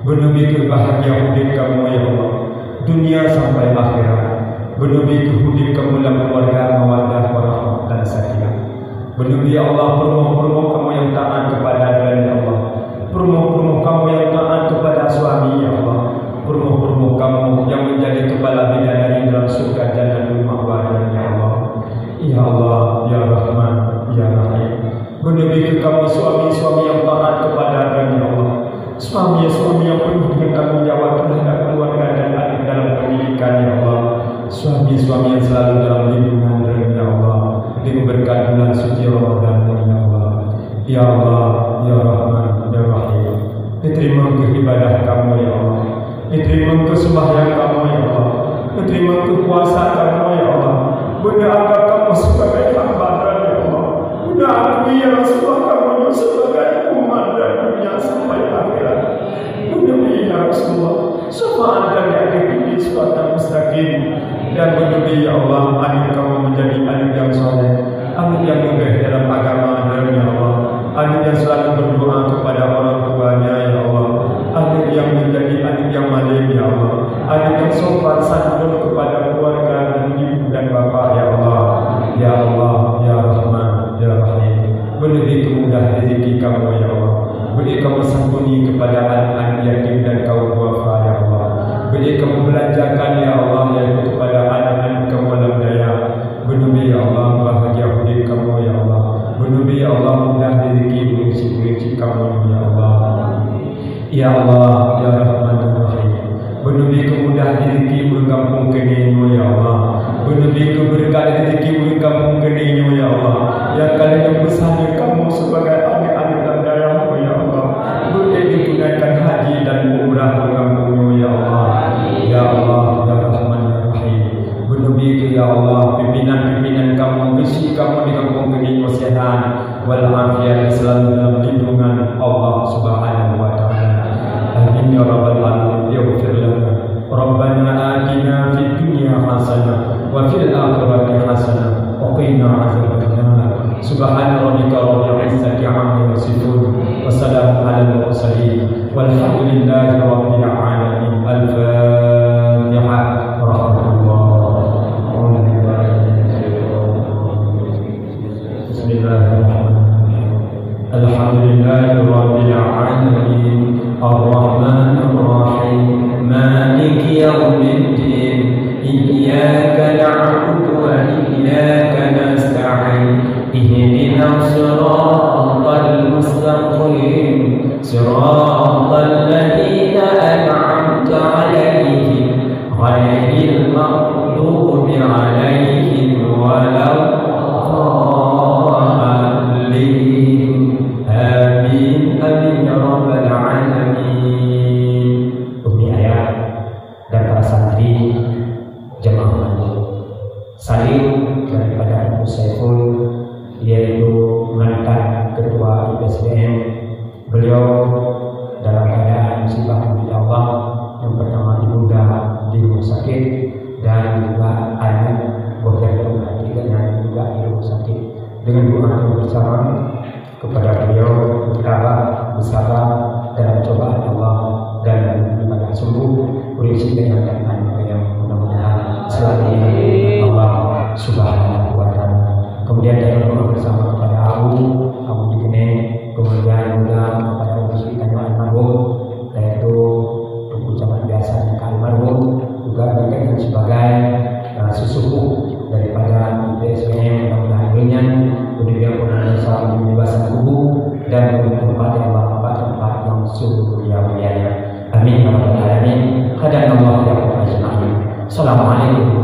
Beuneubri keuh bahagia udép kamoe, ya Allah, dunia sampai akhirat. Beuneubri keuh udép kamoe lam keuluwarga mawaddah, warahmah dan sakinah. Beuneubri, ya Allah, peurumoh-peurumoh kamoe nyang taat keupada Droe, ya Allah. Peurumoh-peurumoh kamoe nyang taat keupada suami, ya Allah. yang penuh dengan tanggung jawab terhadap keluarga dan anak dalam pendidikan, ya Allah. Suami-suami yang selalu dalam lindungan Droeneuh, ya Allah, dengan berkat bulan suci Ramadan, ya Allah. Ya Allah, ya Rahman, ya Rahim, diterima ibadah kamoe, ya Allah. Diterima sembahyang kamoe, ya Allah. Diterima puasa kamoe, ya Allah. Beuna anggap kamoe sebagai hamba Droeneuh, ya Allah. Beuna akui, ya Rasulullah, kamoe nyoe sebagai umat Droeneuh dunia sampai akhirat. Beuna, ya Rasulullah, syafaat dari ahli bait siratal mustaqim. Dan beuna, ya Allah, aneuk kamoe menjadi aneuk yang saleh, aneuk yang geugaih dalam agama Droeneuh, ya Allah. Aneuk yang selalu berdoa kepada orang tuanya, ya Allah. Aneuk yang menjadi aneuk yang malem, ya Allah. Aneuk yang sopan santun kepada keluarga dan ibu dan bapak, ya Allah. Ya Allah, ya Rahman, ya Rahim, beuna keumudahan rezeki kamoe, ya Allah. Beuna kamoe santuni kepada aneuk-aneuk yatim dan kaum duafa, ya Allah. Beuna kamoe belanjakan, ya Allah, yaitu kepada aneuk-aneuk kamoe lam dayah. Beuna, ya Allah, bahagia udép kamoe, ya Allah. Beuna, ya Allah, mudah rezeki ureueng syiek-ureueng syiek kamoe, ya Allah. Ya Allah, ya Rahman, ya Rahim, beuna keumudahan rezeki ureueng gampông Keudè nyoe, ya Allah. Beuna keubeureukat rezeki ureueng gampông Keudè nyoe, ya Allah. Nyang ka lheueh neupeusan kamoe sebagai aneuk-aneuk lam dayah, ya Allah. Beuna ditunaikan haji dan umrah ureueng gampông nyoe, ya Allah. Ya Allah, ya Rahman, ya Rahim, beuna, ya Allah, pimpinan-pimpinan kamoe, geuchik kamoe di gampông Keudè nyoe sehat wal afiat, selalu dalam lindungan Allah Subhanahu wa Ta'ala. Amin ya rabbal alamin. Yaghfir lana. Rabbana atina fid dunya hasanah wa fil akhirati hasanah wa qina azabannar. Subhana rabbika rabbil izzati amma yasifun. Wa salamun alal mursalin. Walhamdulillahi rabbil alamin. Al-Fatihah. Rahmatullah. Bismillahirrahmanirrahim. بسم الله الرحمن الرحيم. الحمد لله رب العالمين. الرحمن الرحيم. مالك يوم الدين. إياك نعبد وإياك نستعين. اهدنا الصراط المستقيم. صراط الذين أنعمت عليهم غير المغضوب عليهم ولا الضالين. آمين. آمين يا رب العالمين. Umi ayah dan para santri, jemaah mandum. Salam daripada Abu Saiful, yaitu mantan Ketua I P S B M. Beliau dalam keadaan musibah, alhamdulillah, yang pertama ibunda di rumah sakit dan juga anak boh jagung hati yang juga di rumah sakit. Dengan doa kita bersama kepada beliau, bertabah, bersabar dalam cobaan Allah dan ibadah sungguh, ureueng syiek nyang mudah-mudahan selalu Allah Subhanahu wa Ta'ala. Kemudian kita doa bersama kepada Abu, Abu di Keudè, kemudian juga kepada Abu Sri Tanjung almarhum, yaitu Teungku Camat biasa nyang ka almarhum, juga mereka yang sebagai, uh, sesepuh daripada I P S B M, mudah-mudahan ureueng nyan, kemudian bersama di basa kubu dan di tempat yang Allah, tempat yang sungguh mulia mulianya. Amin ya rabbal alamin. Hadanallahu wa iyyakum ajma'in. Assalamualaikum.